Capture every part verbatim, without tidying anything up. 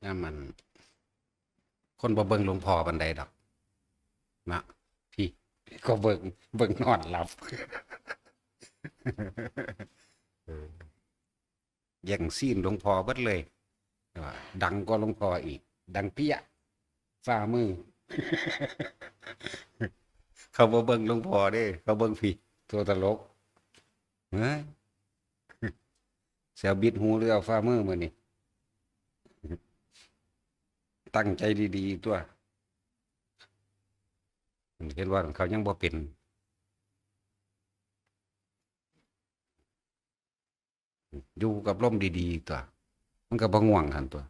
นั่นมัน คนบ่เบิ่งหลวงพ่อปานใดดอกนะ พี่ก็เบิ่ง เบิ่งนอนหลับ เออ แย่งซีนหลวงพ่อเบิดเลย ดังกว่าหลวงพ่ออีก ดังเปี้ย ฝ่ามือ เขาบ่เบิ่งหลวงพ่อเด้ เขาเบิ่งพี่ ตัวตลก เฮ้ย เสียวบิดหูหรือเอาฝ่ามือมื้อนี้ ตั้งใจดีๆ ตัว เห็นว่าเขายังบ่เป็น อยู่กับลมดีๆ ตัว มันก็บ่ง่วงหั่นตัว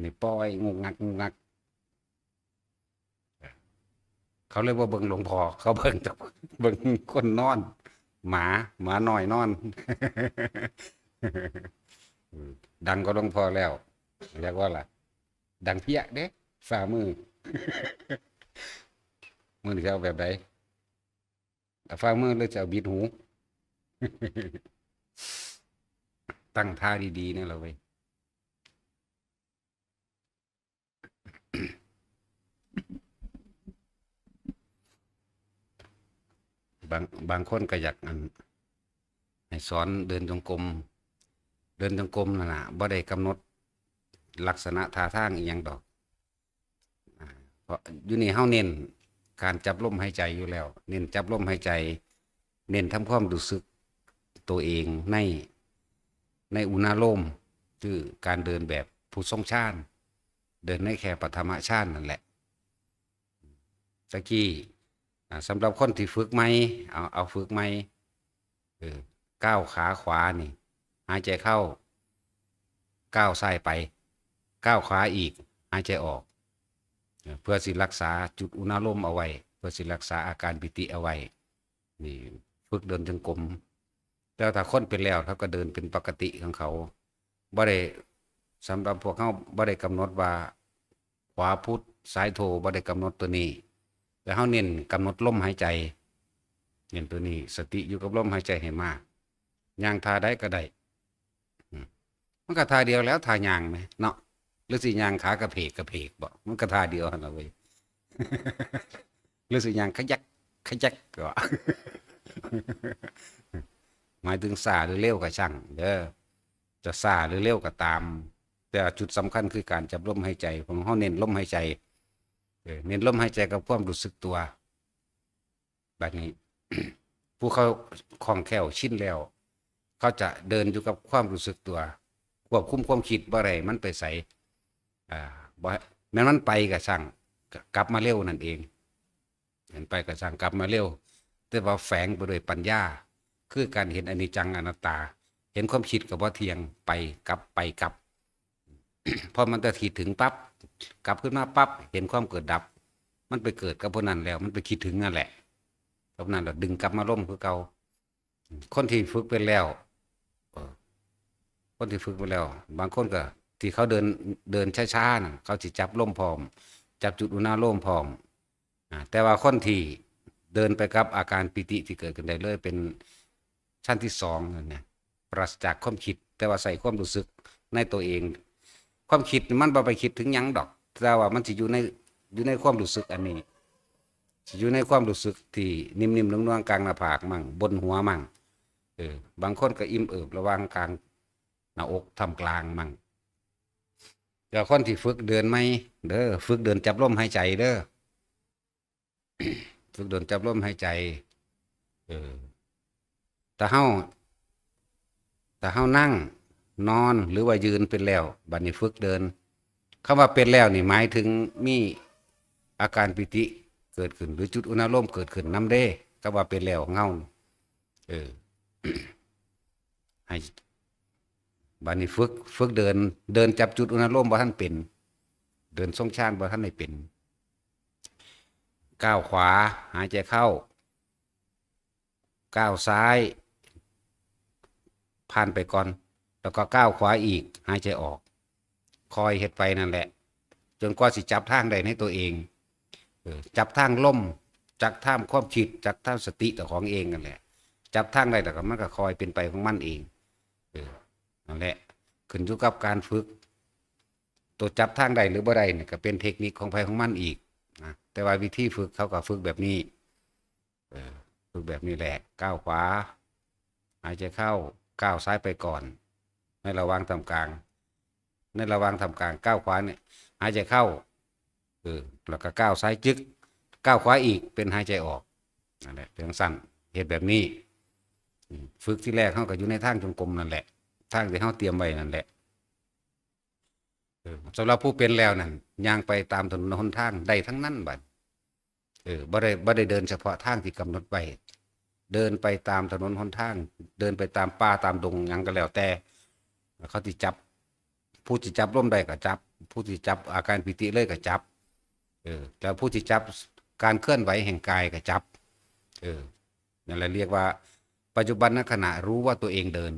นี่ปล่อยงุกงักงุกงัก เขาเลยบ่เบิ่งหลวงพ่อ เขาเบิ่งแต่ เบิ่งคนนอน หมา หมาน้อยนอน ดังกว่าหลวงพ่อแล้ว เรียกว่าล่ะ ดังเปี้ยเด้ ฝ่ามือ มื้อนี้สิเอาแบบใด เอาฝ่ามือหรือจะเอาบิดหู ตั้งท่าดีๆ นี่ล่ะเว้ย บาง บางคนก็อยาก อัน ให้สอนเดินจงกรม เดินจงกรมนั่นน่ะ บ่ได้กำหนดลักษณะท่าทางอิหยังดอก อ่า เพราะอยู่นี่เฮาเน้นการจับลมหายใจอยู่แล้ว เน้นจับลมหายใจ เน้นทำความรู้สึกตัวเองใน ในอุณาโลม คือการเดินแบบผู้ทรงฌาน เดินในแค่ปฐมฌานนั่นแหละ ตะกี้ อ่า สำหรับคนที่ฝึกใหม่ เอา เอาฝึกใหม่ เออ ก้าวขาขวานี่ หายใจเข้า ก้าวซ้ายไป ก้าวขวาอีก หายใจออก เออ เพื่อสิรักษาจุดอุณาโลมเอาไว้ เพื่อสิรักษาอาการปีติเอาไว้ นี่ ฝึกเดินจงกรม แต่ถ้าคนเป็นแล้ว เขาก็เดินเป็นปกติของเขา บ่ได้ สำหรับพวกเฮาบ่ได้กำหนดว่า ขวาพุทธ ซ้ายโท บ่ได้กำหนดตัวนี้ แต่เฮาเน้นกำหนดลมหายใจ เน้นตัวนี้ สติอยู่กับลมหายใจให้มาก ย่างท่าใดก็ได้ อืม มันก็ท่าเดียวแล้ว ท่าย่างแหมเนาะ หรือสิย่างขากระเพกกระเพกบ่ มันก็ท่าเดียวหั่นล่ะเว้ย หรือสิย่างขยักขยักก็ หมายถึงช้าหรือเร็วก็ช่างเด้อ จะช้าหรือเร็วก็ตาม แต่จุดสำคัญคือการจับลมหายใจ ของเฮาเน้นลมหายใจ เออ เน้นลมหายใจกับความรู้สึกตัว บัดนี้ ผู้เขาคล่องแคล่วชินแล้ว เขาจะเดินอยู่กับความรู้สึกตัว ควบคุมความคิดบ่ได้ มันไปไส อ่า บ่ แม้นมันไปก็ช่าง กลับมาเร็วนั่นเอง มันไปก็ช่าง กลับมาเร็ว แต่ว่าแฝงไปด้วยปัญญา คือการเห็นอนิจจังอนัตตา เห็นความคิดก็บ่เที่ยง ไปกลับ ไปกลับ พอมันจะคิดถึงปั๊บ กลับขึ้นมาปั๊บ เห็นความเกิดดับ มันไปเกิดกับพวกนั้นแล้ว มันไปคิดถึงนั่นแหละ พวกนั้นแหละดึงกลับมาลมคือเก่า คนที่ฝึกเป็นแล้ว เออ คนที่ฝึกไปแล้ว บางคนก็ ที่เขาเดิน เดินช้าๆ น่ะ เขาสิจับลมพร้อม จับจุดอุณาโลมพร้อม อ่า แต่ว่าคนที่เดินไปกับอาการปีติที่เกิดขึ้นได้เลย เป็นชั้นที่สองนั่นนะ ปราศจากความคิด แต่ว่าใส่ความรู้สึกในตัวเอง ความคิดมันบ่ไปคิดถึงหยังดอก แต่ว่ามันสิอยู่ใน อยู่ในความรู้สึกอันนี้ สิอยู่ในความรู้สึกที่นิ่มๆ นวลๆ กลางหน้าผากมั่ง บนหัวมั่ง เออ บางคนก็อิ่มเอิบระหว่างกลางหน้าอกท่ามกลางมั่ง แต่คนที่ฝึกเดินใหม่เด้อ ฝึกเดินจับลมหายใจเด้อ ฝึกเดินจับลมหายใจ เออ ถ้าเฮา ถ้าเฮานั่ง นอน หรือว่ายืนเป็นแล้ว บัดนี้ฝึกเดิน คำว่าเป็นแล้วนี่หมายถึงมีอาการปีติเกิดขึ้น หรือจุดอุณาโลมเกิดขึ้นนำเด้ คำว่าเป็นแล้วของเฮา เออ ให้ บัดนี้ฝึก ฝึกเดิน เดินจับจุดอุณาโลมบ่ทันเป็น เดินทรงฌานบ่ทันได้เป็น ก้าวขวา หายใจเข้า ก้าวซ้าย ผ่านไปก่อน แล้วก็ก้าวขวาอีก หายใจออก คอยเฮ็ดไปนั่นแหละ จนกว่าสิจับทางได้ในตัวเอง เออ จับทางลม จับทางความคิด จับทางสติเจ้าของเองนั่นแหละ จับทางได้แล้วก็มันก็คอยเป็นไปของมันเอง เออ นั่นแหละ ขึ้นอยู่กับการฝึก ตัวจับทางได้หรือบ่ได้เนี่ยก็เป็นเทคนิคของไผของมันอีกนะ แต่ว่าวิธีฝึกเขาก็ฝึกแบบนี้ เออ ฝึกแบบนี้แหละ ก้าวขวา หายใจเข้า ก้าวซ้ายไปก่อน ในระหว่างท่ามกลาง ในระหว่างท่ามกลาง ก้าวขวาเนี่ย หายใจเข้า เออ แล้วก็ก้าวซ้ายจึก ก้าวขวาอีก เป็นหายใจออก นั่นแหละ จั่งซั้น เฮ็ดแบบนี้ อืม ฝึกทีแรกเฮาก็อยู่ในทางจงกรมนั่นแหละ ทางที่เฮาเตรียมไว้นั่นแหละ เออ สำหรับผู้เป็นแล้วนั่น ย่างไปตามถนนหนทางได้ทั้งนั้นบัด เออ บ่ได้ บ่ได้เดินเฉพาะทางที่กำหนดไว้ เดินไปตามถนนหนทาง เดินไปตามป่าตามดงหยังก็แล้วแต่ เขาสิจับ ผู้สิจับลมได้ก็จับ ผู้สิจับอาการปีติเลยก็จับ เออ แล้วผู้สิจับการเคลื่อนไหวแห่งกายก็จับ เออ นั่นแหละเรียกว่าปัจจุบันขณะรู้ว่าตัวเองเดิน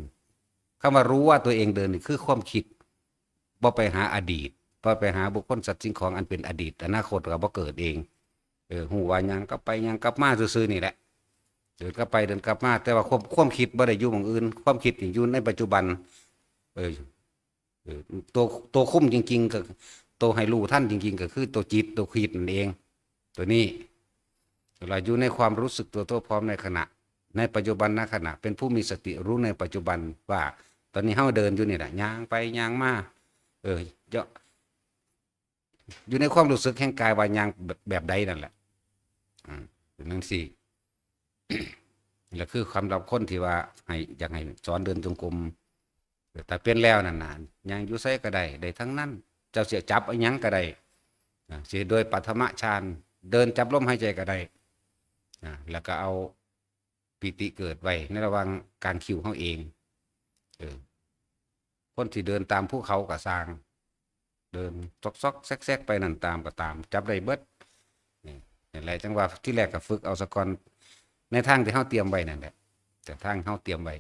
คำว่ารู้ว่าตัวเองเดินนี่คือความคิด บ่ไปหาอดีต บ่ไปหาบุคคลสัตว์สิ่งของอันเป็นอดีต อนาคตก็บ่เกิดเอง เออ ฮู้ว่าย่างกลับไปย่างกลับมาซื่อๆนี่แหละ เดินกลับไปเดินกลับมา แต่ว่าความ ความคิดบ่ได้อยู่หม่องอื่น ความคิดนี่อยู่ในปัจจุบัน เออ เออ ตัว ตัวคุมจริงๆ ก็ ตัวให้รู้ทันจริงๆ ก็คือตัวจิต ตัวคิดนั่นเอง ตัวนี้ เราอยู่ในความรู้สึกตัวทั่วพร้อมในขณะ ในปัจจุบันนขณะ เป็นผู้มีสติรู้ในปัจจุบันว่า ตอนนี้เฮาเดินอยู่นี่แหละ ย่างไปย่างมา เออ เยาะ อยู่ในความรู้สึกแห่งกายว่าย่างแบบ แบบใดนั่นแหละ อืม เป็นจั่งซี้ และคือสำหรับคนที่ว่าให้ อยากให้สอนเดินจงกรม แต่เป็นแล้วนั่นน่ะ ย่างอยู่ไสก็ได้ ได้ทั้งนั้น เจ้าสิจับอิหยังก็ได้ อ่า สิโดยปฐมฌาน เดินจับลมหายใจก็ได้ อ่า แล้วก็เอาปีติเกิดไว้ในระหว่างกลางคิ้วเฮาเอง เออ คนที่เดินตามภูเขาก็ซ่าง เดินซอกๆ แซกๆ ไปนั่นตามก็ตาม จับได้เบิด นี่ นั่นแหละ จั่งว่าที่แรกก็ฝึกเอาซะก่อน ในทางที่เฮาเตรียมไว้นั่นแหละ แต่ทางเฮาเตรียมไว้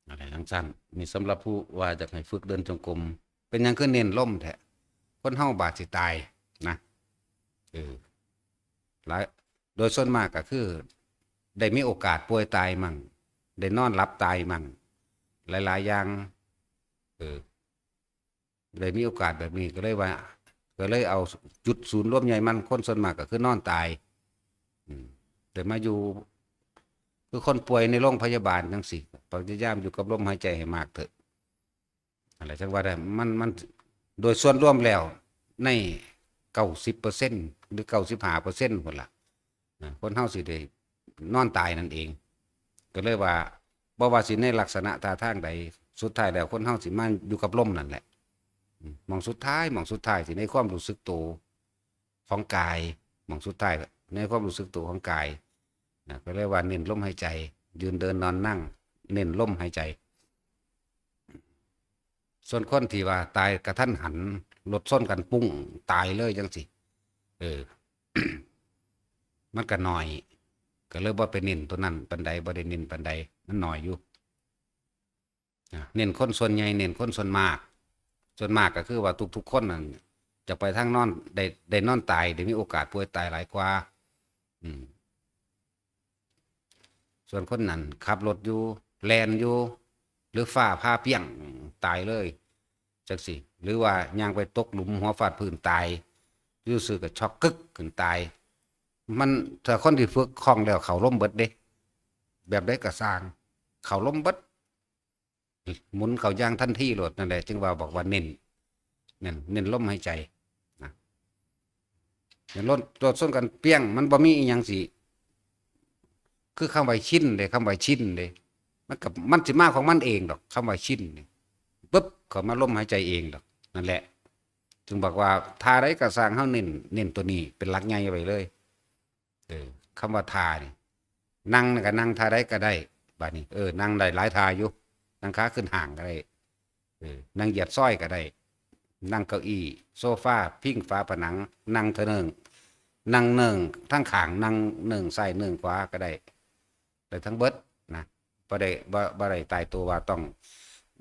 อะไรจั่งซั้น นี่สำหรับผู้ว่าอยากให้ฝึกเดินจงกรม เป็นหยังคือเน้นลมแท้ คนเฮาบาดสิตายนะ เออ หลาย โดยส่วนมากก็คือ ได้มีโอกาสป่วยตายมั่ง ได้นอนหลับตายมั่ง หลายๆ อย่าง เออ ได้มีโอกาสแบบนี้ก็เลยว่า ก็เลยเอาจุดศูนย์รวมใหญ่มัน คนส่วนมากก็คือนอนตาย อืม แต่มาอยู่ คือคนป่วยในโรงพยาบาลจั่งซี้ พยายามอยู่กับลมหายใจให้มากเถอะ อะไรจั่งว่าได้ มัน มัน โดยส่วนรวมแล้ว ใน เก้าสิบเปอร์เซ็นต์ หรือ เก้าสิบห้าเปอร์เซ็นต์ พุ้นล่ะ นะ คนเฮาสิได้นอนตายนั่นเอง ก็เลยว่า บ่ว่าสิในลักษณะท่าทางใด สุดท้ายแล้วคนเฮาสิมาอยู่กับลมนั่นแหละ อืม หม่องสุดท้าย หม่องสุดท้ายสิในความรู้สึกตัวของกาย หม่องสุดท้ายในความรู้สึกตัวของกาย นะ ก็เลยว่าเน้นลมหายใจ ยืนเดินนอนนั่ง เน้นลมหายใจ ส่วนคนที่ว่าตายกะทันหัน รถชนกันปุ้ง ตายเลยจั่งซี้ เออ มันก็น้อย ก็เลยบ่ไปเน้นตัวนั้นปานใด บ่ได้เน้นปานใด มันน้อยอยู่ อ่ะ เน้นคนส่วนใหญ่ เน้นคนส่วนมาก ส่วนมากก็คือว่าทุกๆ คนนั่นจะไปทางนอน ได้ ได้นอนตาย ได้มีโอกาสป่วยตายหลายกว่า อืม ส่วนคนนั้นขับรถอยู่ แล่นอยู่ หรือฟ้าผ่าเปี้ยง ตายเลย จั่งซี้ หรือว่าย่างไปตกหลุมหัวฟาดพื้นตาย อยู่ซื่อก็ช็อกกึกขึ้นตาย มัน ถ้าคนที่ฝึกคล่องแล้วเข้าลมเบิดเด้ แบบใดก็ซ่าง เข้าลมเบิด หมุนเข้าอย่างทันทีโลด นั่นแหละ จึงว่าบอกว่าเน้น เน้น เน้นลมหายใจนะ เน้นลม ตัวชนกันเปี้ยง มันบ่มีอีหยังสิ คือคำว่าชินเด้ คำว่าชินเด้ มันก็ มันสิมาของมันเองดอก คำว่าชินนี่ ปึ๊บ เข้ามาลมหายใจเองดอก นั่นแหละ จึงบอกว่าท่าใดก็ซ่าง เฮาเน้น เน้นตัวนี้เป็นหลักใหญ่ไว้เลย เออ คำว่าท่านี่ นั่งนี่ก็นั่งท่าใดก็ได้ บัดนี้ เออ นั่งได้หลายท่าอยู่ นั่งขาขึ้นห้างก็ได้ เออ นั่งเหยียดซอยก็ได้ นั่งเก้าอี้ โซฟา พิงฝาผนัง นั่งทะเนิง นั่งเนิงทั้งข้าง นั่งเนิงซ้ายเนิงขวาก็ได้ ได้ทั้งเบิดนะ บ่ได้ บ่ บ่ได้ตายตัวว่าต้อง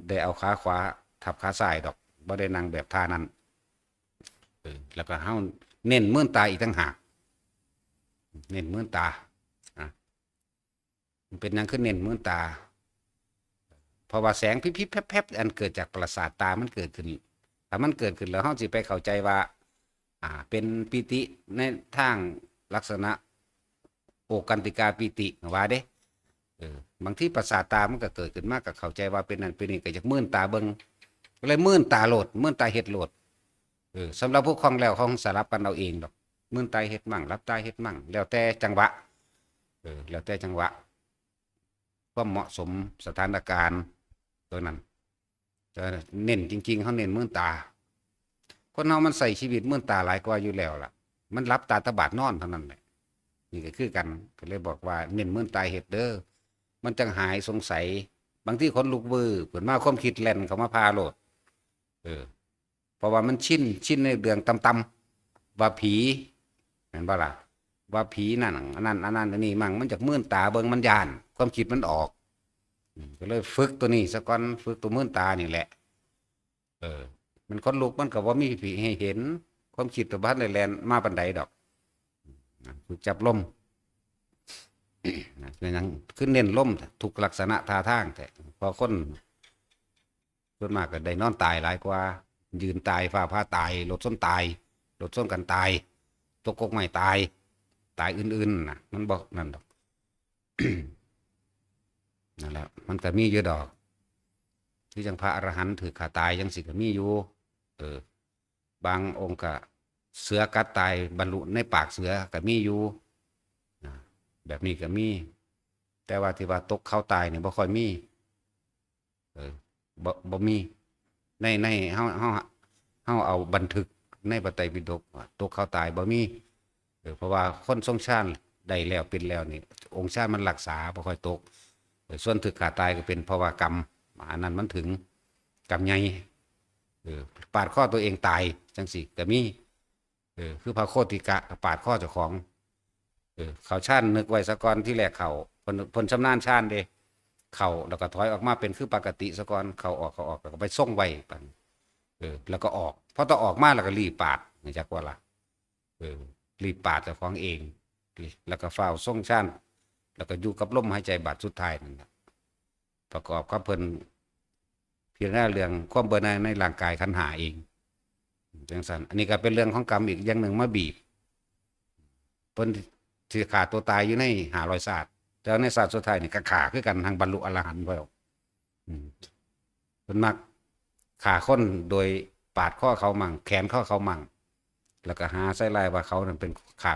ได้เอาขาขวาทับขาซ้ายดอก บ่ได้นั่งแบบท่านั้น เออ แล้วก็เฮาเน้นมืนตาอีกต่างหาก เน้นมืนตา อ่ะ มันเป็นหยังคือเน้นมืนตา เพราะว่าแสงพิบๆ แพรบๆ อันเกิดจากประสาทตามันเกิดขึ้น ถ้ามันเกิดขึ้นแล้วเฮาสิไปเข้าใจว่า อ่า เป็นปีติในทางลักษณะ โอกันติกาปีติว่าเด้ เออ บางทีประสาทตามันก็เกิดขึ้นมา ก็เข้าใจว่าเป็นนั่นเป็นนี่ ก็อยากมื่นตาเบิ่ง ก็เลยมื่นตาโลด มื่นตาเฮ็ดโลด เออ สำหรับผู้คล่องแคล่วเขาสลับกันเอาเองดอก มื่นตาเฮ็ดมั่ง หลับตาเฮ็ดมั่ง แล้วแต่จังหวะ เออ แล้วแต่จังหวะ ความเหมาะสม สถานการณ์ ตัวนั้น แต่เน้นจริงๆ เขาเน้นมื่นตา คนเฮามันใช้ชีวิตมื่นตาหลายกว่าอยู่แล้วล่ะ มันหลับตาตาบาดนอนเท่านั้นแหละ นี่ก็คือกัน ก็เลยบอกว่าเน้นมื่นตาเฮ็ดเด้อ มันจังหายสงสัย บางทีขนลุกวืบขึ้นมา ความคิดแล่นเข้ามาพาโลด เออ เพราะว่ามันชิน ชินในเรื่องต่ำๆ ว่าผี แม่นบ่ล่ะ ว่าผีนั่น อันนั้น อันนั้น อันนี้มั่ง มันอยากมื่นตาเบิ่ง มันย้าน ความคิดมันออก อืม ก็เลยฝึกตัวนี้ซะก่อน ฝึกตัวมื่นตานี่แหละ เออ มันขนลุก มันก็บ่มีผีให้เห็น ความคิดตัวบ่ทันได้แล่นมาปานใดดอก นะ ฝึกจับลม นะ เป็นหยังคือเน้นลมทุกลักษณะท่าทางแท้ เพราะคนส่วนมากก็ได้นอนตายหลายกว่า ยืนตาย ฟ้าผ่าตาย รถชนตาย รถชนกันตาย ตกกกไม้ตาย ตายอื่นๆ น่ะ มันบ่นั่นดอก นั่นแหละ มันก็มีอยู่ดอก คือจังพระอรหันต์ถืกฆ่าตายจังซี้ก็มีอยู่ เออ บางองค์ก็เสือกัดตายบรรลุในปากเสือก็มีอยู่ นะ แบบนี้ก็มี แต่ว่าที่ว่าตกเขาตายนี่บ่ค่อยมี เออ บ่ บ่มี ใน ใน เฮา เฮา เฮาเอาบันทึกในพระไตรปิฎกว่าตกเขาตายบ่มี เออ เพราะว่าคนทรงฌานได้แล้วเป็นแล้วนี่ องค์ฌานมันรักษาบ่ค่อยตก เออ ส่วนถืกฆ่าตายก็เป็นเพราะว่ากรรม อันนั้นมันถึง กรรมใหญ่ เออ ปาดคอตัวเองตายจังซี้ก็มี เออ คือพระโคติกะก็ปาดคอเจ้าของ เออ เข้าฌานนึกไว้ซะก่อน ทีแรกเข้า เพิ่น เพิ่นชำนาญฌานเด้ เข้าแล้วก็ถอยออกมาเป็นคือปกติซะก่อน เข้าออก เข้าออก แล้วก็ไปทรงไว้บัดนี้ เออ แล้วก็ออก พอต้องออกมาแล้วก็รีบปาด รู้จักบ่ล่ะ เออ รีบปาดเจ้าของเอง แล้วก็ฟ้าวทรงฌาน แล้วก็อยู่กับลมหายใจบาดสุดท้ายนั่นแหละ ประกอบกับเพิ่นพิจารณาเรื่องความเบื่อหน่ายในร่างกายขันธ์ห้าเอง จังซั่น อันนี้ก็เป็นเรื่องของกรรมอีกอย่างหนึ่งมาบีบ เพิ่นสิฆ่าตัวตายอยู่ในห้าร้อยชาติ แต่ในชาติสุดท้ายนี่ก็ฆ่าคือกัน หั้นบรรลุอรหันต์แล้ว อืม เพิ่นมักฆ่าคนโดยปาดคอเขามั่ง แขนคอเขามั่ง แล้วก็หาใส่ร้ายว่าเขานั่นเป็นฆ่า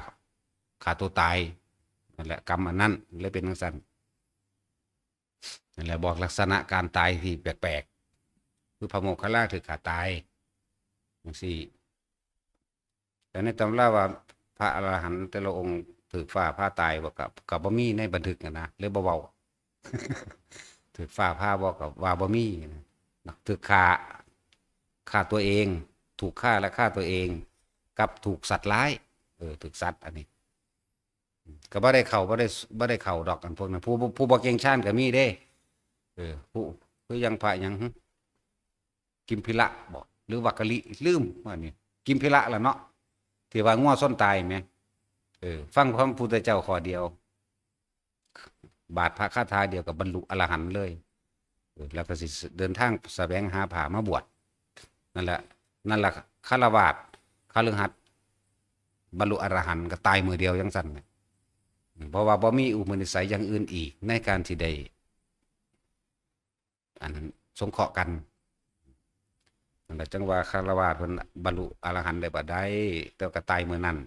ฆ่าตัวตาย นั่นแหละ กรรมอันนั้นเลยเป็นจังซั่น นั่นแหละ บอกลักษณะการตายที่แปลกๆ คือพระโมคคัลลาถืกฆ่าตายจังซี้ แต่ในตำราว่าพระอรหันต์แต่ละองค์ถืกฟ้าผ่าตายบ่ ก็ ก็บ่มีในบันทึกหั้นนะ เลยบ่เว้า ถืกฟ้าผ่าบ่ ก็ว่าบ่มีนะ ถืกฆ่า ฆ่าตัวเอง ถูกฆ่าและฆ่าตัวเอง กับถูกสัตว์ร้าย เออ ถูกสัตว์อันนี้ ก็บ่ได้เข้า บ่ได้ บ่ได้เข้าดอก อันพวกนั้น ผู้ ผู้บ่เก่งฌานก็มีเด้ เออ ผู้ คือยังพระหยัง หึ กิมพิละบ่ หรือวักกะลิ ลืมว่านี่ กิมพิละล่ะเนาะ ที่ว่างัวชนตายแหม เออ ฟังพระพุทธเจ้าข้อเดียว บาทพระคาถาเดียวกับบรรลุอรหันต์เลย เออ แล้วก็สิเดินทางแสวงหาผ้ามาบวช นั่นแหละ นั่นแหละ ฆราวาส คฤหัสถ์ บรรลุอรหันต์ก็ตายมื้อเดียวจังซั่นน่ะ เพราะว่าบ่มีอุปนิสัยอย่างอื่นอีกในการที่ได้ อันนั้นสงเคราะห์กัน นั่นแหละ จังว่าคฤหัสถ์เพิ่นบรรลุอรหันต์ได้บ่ได้ แต่ก็ตายมื้อนั้น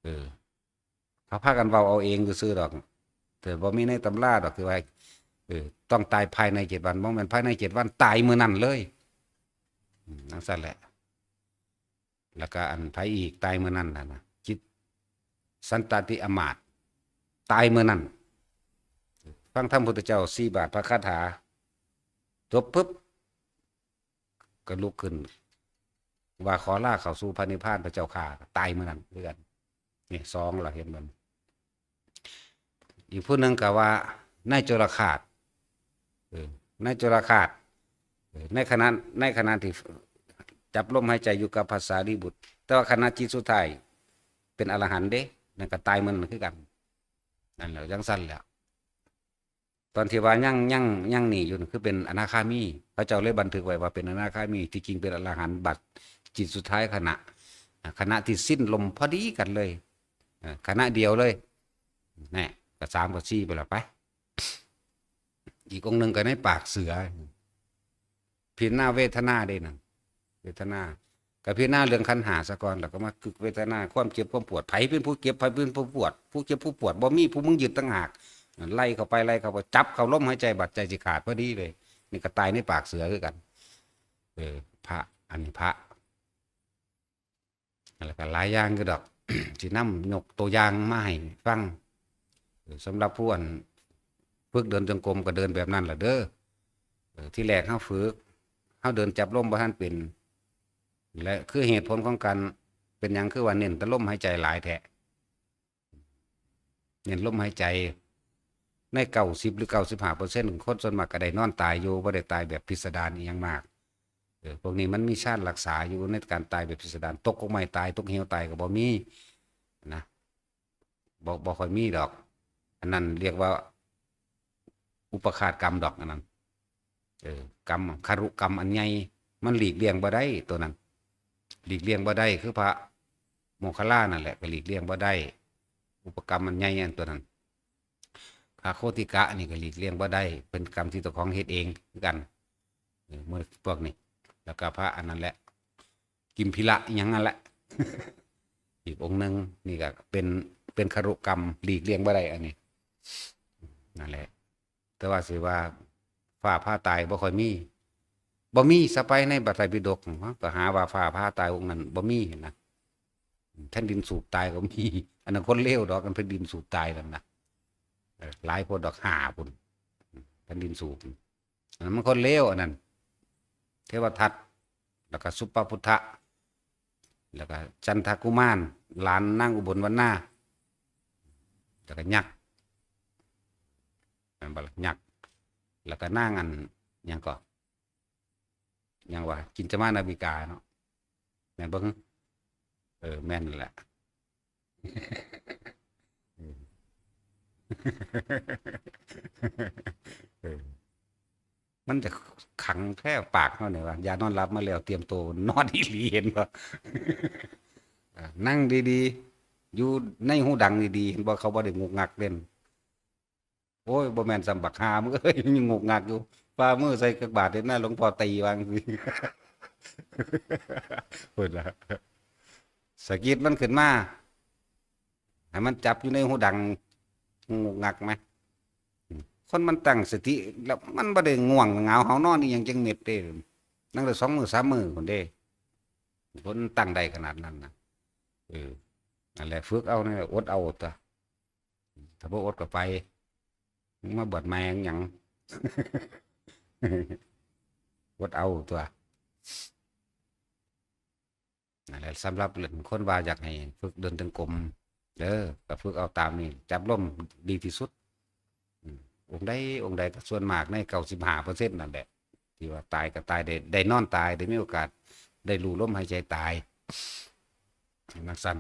เออ เขาพากันเว้าเอาเองซื่อๆดอก แต่บ่มีในตำราดอก คือว่า เออ ต้องตายภายในเจ็ดวัน บ่แม่นภายในเจ็ดวัน ตายมื้อนั้นเลย อืม จังซั่นแหละ แล้วก็อันไผอีกตายมื้อนั้นน่ะนะ จิต สันตติอมาตย์ ตายมื้อนั้น ฟังธรรมพุทธเจ้าสี่บาทพระคาถา จบปุ๊บ ก็ลุกขึ้น ว่าขอลาเข้าสู่พระนิพพานพระเจ้าข้า ตายมื้อนั้นคือกัน นี่สองละ เห็นบ่ อีกผู้หนึ่งก็ว่านายจุลฆาต เออ นายจุลฆาต เออ ในขณะ ในขณะที่จับลมหายใจอยู่กับพระสารีบุตร แต่ว่าขณะจิตสุดท้ายเป็นอรหันต์เด้ นั่นก็ตายมื้อนั้นคือกัน นั่นแหละ จังซั่นแหละ ตอนที่ว่ายังยังยังนี่อยู่นั่นคือเป็นอนาคามี เขาเจ้าเลยบันทึกไว้ว่าเป็นอนาคามี ที่จริงเป็นอรหันต์บัดจิตสุดท้ายขณะ ขณะที่สิ้นลมพอดีกันเลย อ่า ขณะเดียวเลย แน่ ก็สามกับสี่ไปละไป อีกองค์หนึ่งก็ในปากเสือ พิจารณาเวทนาเด้นั่น เวทนา ก็พิจารณาเรื่องขันธ์ห้าซะก่อน แล้วก็มากึกเวทนา ความเจ็บความปวด ไผเป็นผู้เจ็บ ไผเป็นผู้ปวด ผู้เจ็บผู้ปวด บ่มี ผู้มึงยึดต่างหาก ไล่เข้าไป ไล่เข้าไป จับเข้าลมหายใจ บัดใจสิขาดพอดีเลย นี่ก็ตายในปากเสือคือกัน เออ พระ อันนี้พระ แล้วก็หลายอย่างอยู่ดอก สินำยกตัวอย่างมาให้ฟัง เออ สำหรับผู้อันฝึกเดินจงกรมก็เดินแบบนั้นล่ะเด้อ เออ ที่แรกเฮาฝึก เฮาเดินจับลมบ่ทันเป็น และคือเหตุผลของการเป็นหยังคือว่าเน้นแต่ลมหายใจหลายแท้ เน้นลมหายใจ ในเก้าสิบหรือเก้าสิบห้าเปอร์เซ็นต์ คนส่วนมากก็ได้นอนตายอยู่ บ่ได้ตายแบบพิสดารอีหยังมาก เออ พวกนี้มันมีฌานรักษาอยู่ในการตายแบบพิสดาร ตกกกไม้ตาย ตกเหวตายก็บ่มีนะ บ่ บ่ค่อยมีดอก อันนั้นเรียกว่า อุปาฆาตกรรมดอกอันนั้น เออ กรรม คารุกรรมอันใหญ่ มันหลีกเลี่ยงบ่ได้ตัวนั้น หลีกเลี่ยงบ่ได้ คือพระโมคคัลลานั่นแหละ ก็หลีกเลี่ยงบ่ได้ อุปกรรมอันใหญ่อันตัวนั้น พระโคติกะนี่ก็หลีกเลี่ยงบ่ได้ เป็นกรรมที่เจ้าของเฮ็ดเองคือกัน เออ หมู่พวกนี้ แล้วก็พระอันนั้นแหละ กิมพีระอิหยังนั่นแหละ อีกองค์หนึ่ง นี่ก็เป็น เป็นคารุกรรม หลีกเลี่ยงบ่ได้อันนี้ นั่นแหละ แต่ว่าสิว่าฟ้าผ่าตายบ่ค่อยมี บ่มีซะไปในพระไตรปิฎก ก็หาว่าฟ้าผ่าตายองค์นั้นบ่มีนะ แผ่นดินสูบตายก็มี อันนั้นคนเลวดอก อันแผ่นดินสูบตายนั่นนะ เออ หลายคนดอก ห้าพุ้น แผ่นดินสูบ อันนั้นมันคนเลวอันนั้น เทวทัต แล้วก็สุปปพุทธะ แล้วก็จันทกุมาร หลานนางอุบลวรรณา แล้วก็ยักษ์ แม่นบ่ล่ะ ยักษ์ แล้วก็นางอันหยังก็ หยังวะ กินจมานาวิกาเนาะ แม่นบ่ฮึ เออ แม่นนั่นแหละ เออ เออ มันจะขังแค่ปากเฮานี่วะ ยานอนหลับมาแล้ว เตรียมตัวนอนอีหลี เห็นบ่ อ่า นั่งดีๆ อยู่ในฮูดังดีๆ เห็นบ่ เขาบ่ได้งุกงักเด้ โอ้ย บ่แม่นส่ำบักห่ามึงเอ้ย ยังงุกงักอยู่ ฝ่ามือใส่จักบาทเด้นะ หลวงพ่อตีว่าจั่งซี้ พุ้นล่ะ สะกิดมันขึ้นมา ให้มันจับอยู่ในฮูดัง งุกงักไหม คนมันตั้งสติ แล้วมันบ่ได้ง่วงเหงาเฮานอนอีหยังจักเม็ดเด้ นั่งได้สองมื้อสามมื้อพุ้นเด้ คนตั้งได้ขนาดนั้นนะ เออ นั่นแหละ ฝึกเอานั่นแหละ อดเอาตั๊ว ถ้าบ่อดก็ไป มึงมาบวชใหม่หยัง อดเอาตั๊ว นั่นแหละ สำหรับเรื่องคนว่าอยากให้ฝึกเดินจงกรม เด้อ ก็ฝึกเอาตามนี้ จับลมดีที่สุด อืม องค์ใด องค์ใดก็ส่วนมากในเก้าสิบห้าเปอร์เซ็นต์นั่นแหละ ที่ว่าตายก็ตาย ได้ ได้นอนตาย ได้มีโอกาส ได้รู้ลมหายใจตาย จั่งซั้น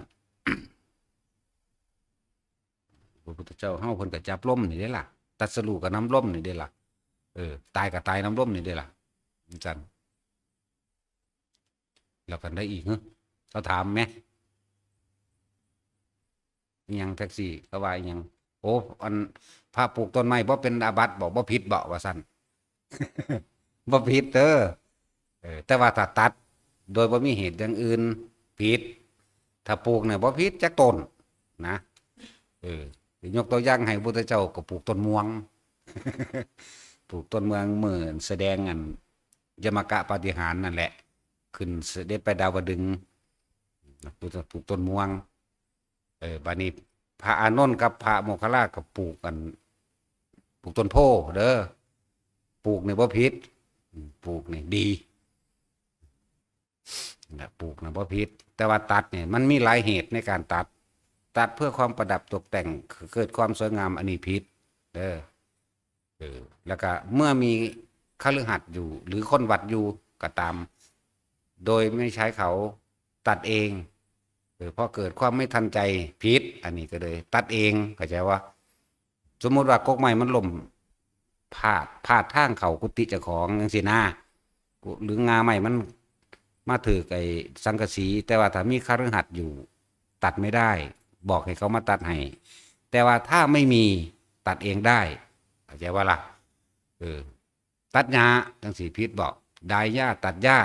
พระพุทธเจ้าเฮาเพิ่นก็จับลมนี่เด้ล่ะ ตรัสรู้ก็นำลมนี่เด้ล่ะ เออ ตายก็ตายนำลมนี่เด้ล่ะ จั่งซั้น แล้วกันได้อีก หึ เขาถามแหม อิหยังแท็กซี่ เขาว่าอิหยัง โอ้ อัน พระปลูกต้นไม้บ่เป็นอาบัติบ่ บ่ผิดบ่ ว่าซั่น บ่ผิดเด้อ เออ แต่ว่าถ้าตัดโดยบ่มีเหตุอย่างอื่นผิด ถ้าปลูกเนี่ยบ่ผิดจักต้นนะ เออ ยกตัวอย่างให้พระพุทธเจ้าก็ปลูกต้นม่วง ปลูกต้นม่วง มื้อแสดงอัน ยมกะปาฏิหาริย์นั่นแหละ ขึ้นเสด็จไปดาวดึงส์ ปลูก ปลูกต้นม่วง เออ บัดนี้พระอานนท์กับพระโมคคัลลาก็ปลูกอัน ปลูกต้นโพธิ์เด้อ ปลูกนี่บ่ผิด อืม ปลูกนี่ดี นะ ปลูกนะบ่ผิด แต่ว่าตัดเนี่ยมันมีหลายเหตุในการตัด ตัดเพื่อความประดับตกแต่ง เกิดความสวยงาม อันนี้ผิดเด้อ เออ แล้วก็เมื่อมีคฤหัสถ์อยู่ หรือคนวัดอยู่ก็ตาม โดยไม่ใช้เขา ตัดเอง เออ พอเกิดความไม่ทันใจ ผิด อันนี้ก็เลยตัดเอง เข้าใจบ่ สมมุติว่ากกไม้มันล้ม พลาด พลาดทางเข้ากุฏิเจ้าของจั่งซี้นะ กุ- หรืองาไม้มันมาถืกไอ้สังกะสี แต่ว่าถ้ามีคฤหัสถ์อยู่ ตัดไม่ได้ บอกให้เขามาตัดให้ แต่ว่าถ้าไม่มี ตัดเองได้ เข้าใจบ่ล่ะ เออ ตัดหญ้าจั่งซี้ผิดบ่ ดายหญ้า ตัดหญ้า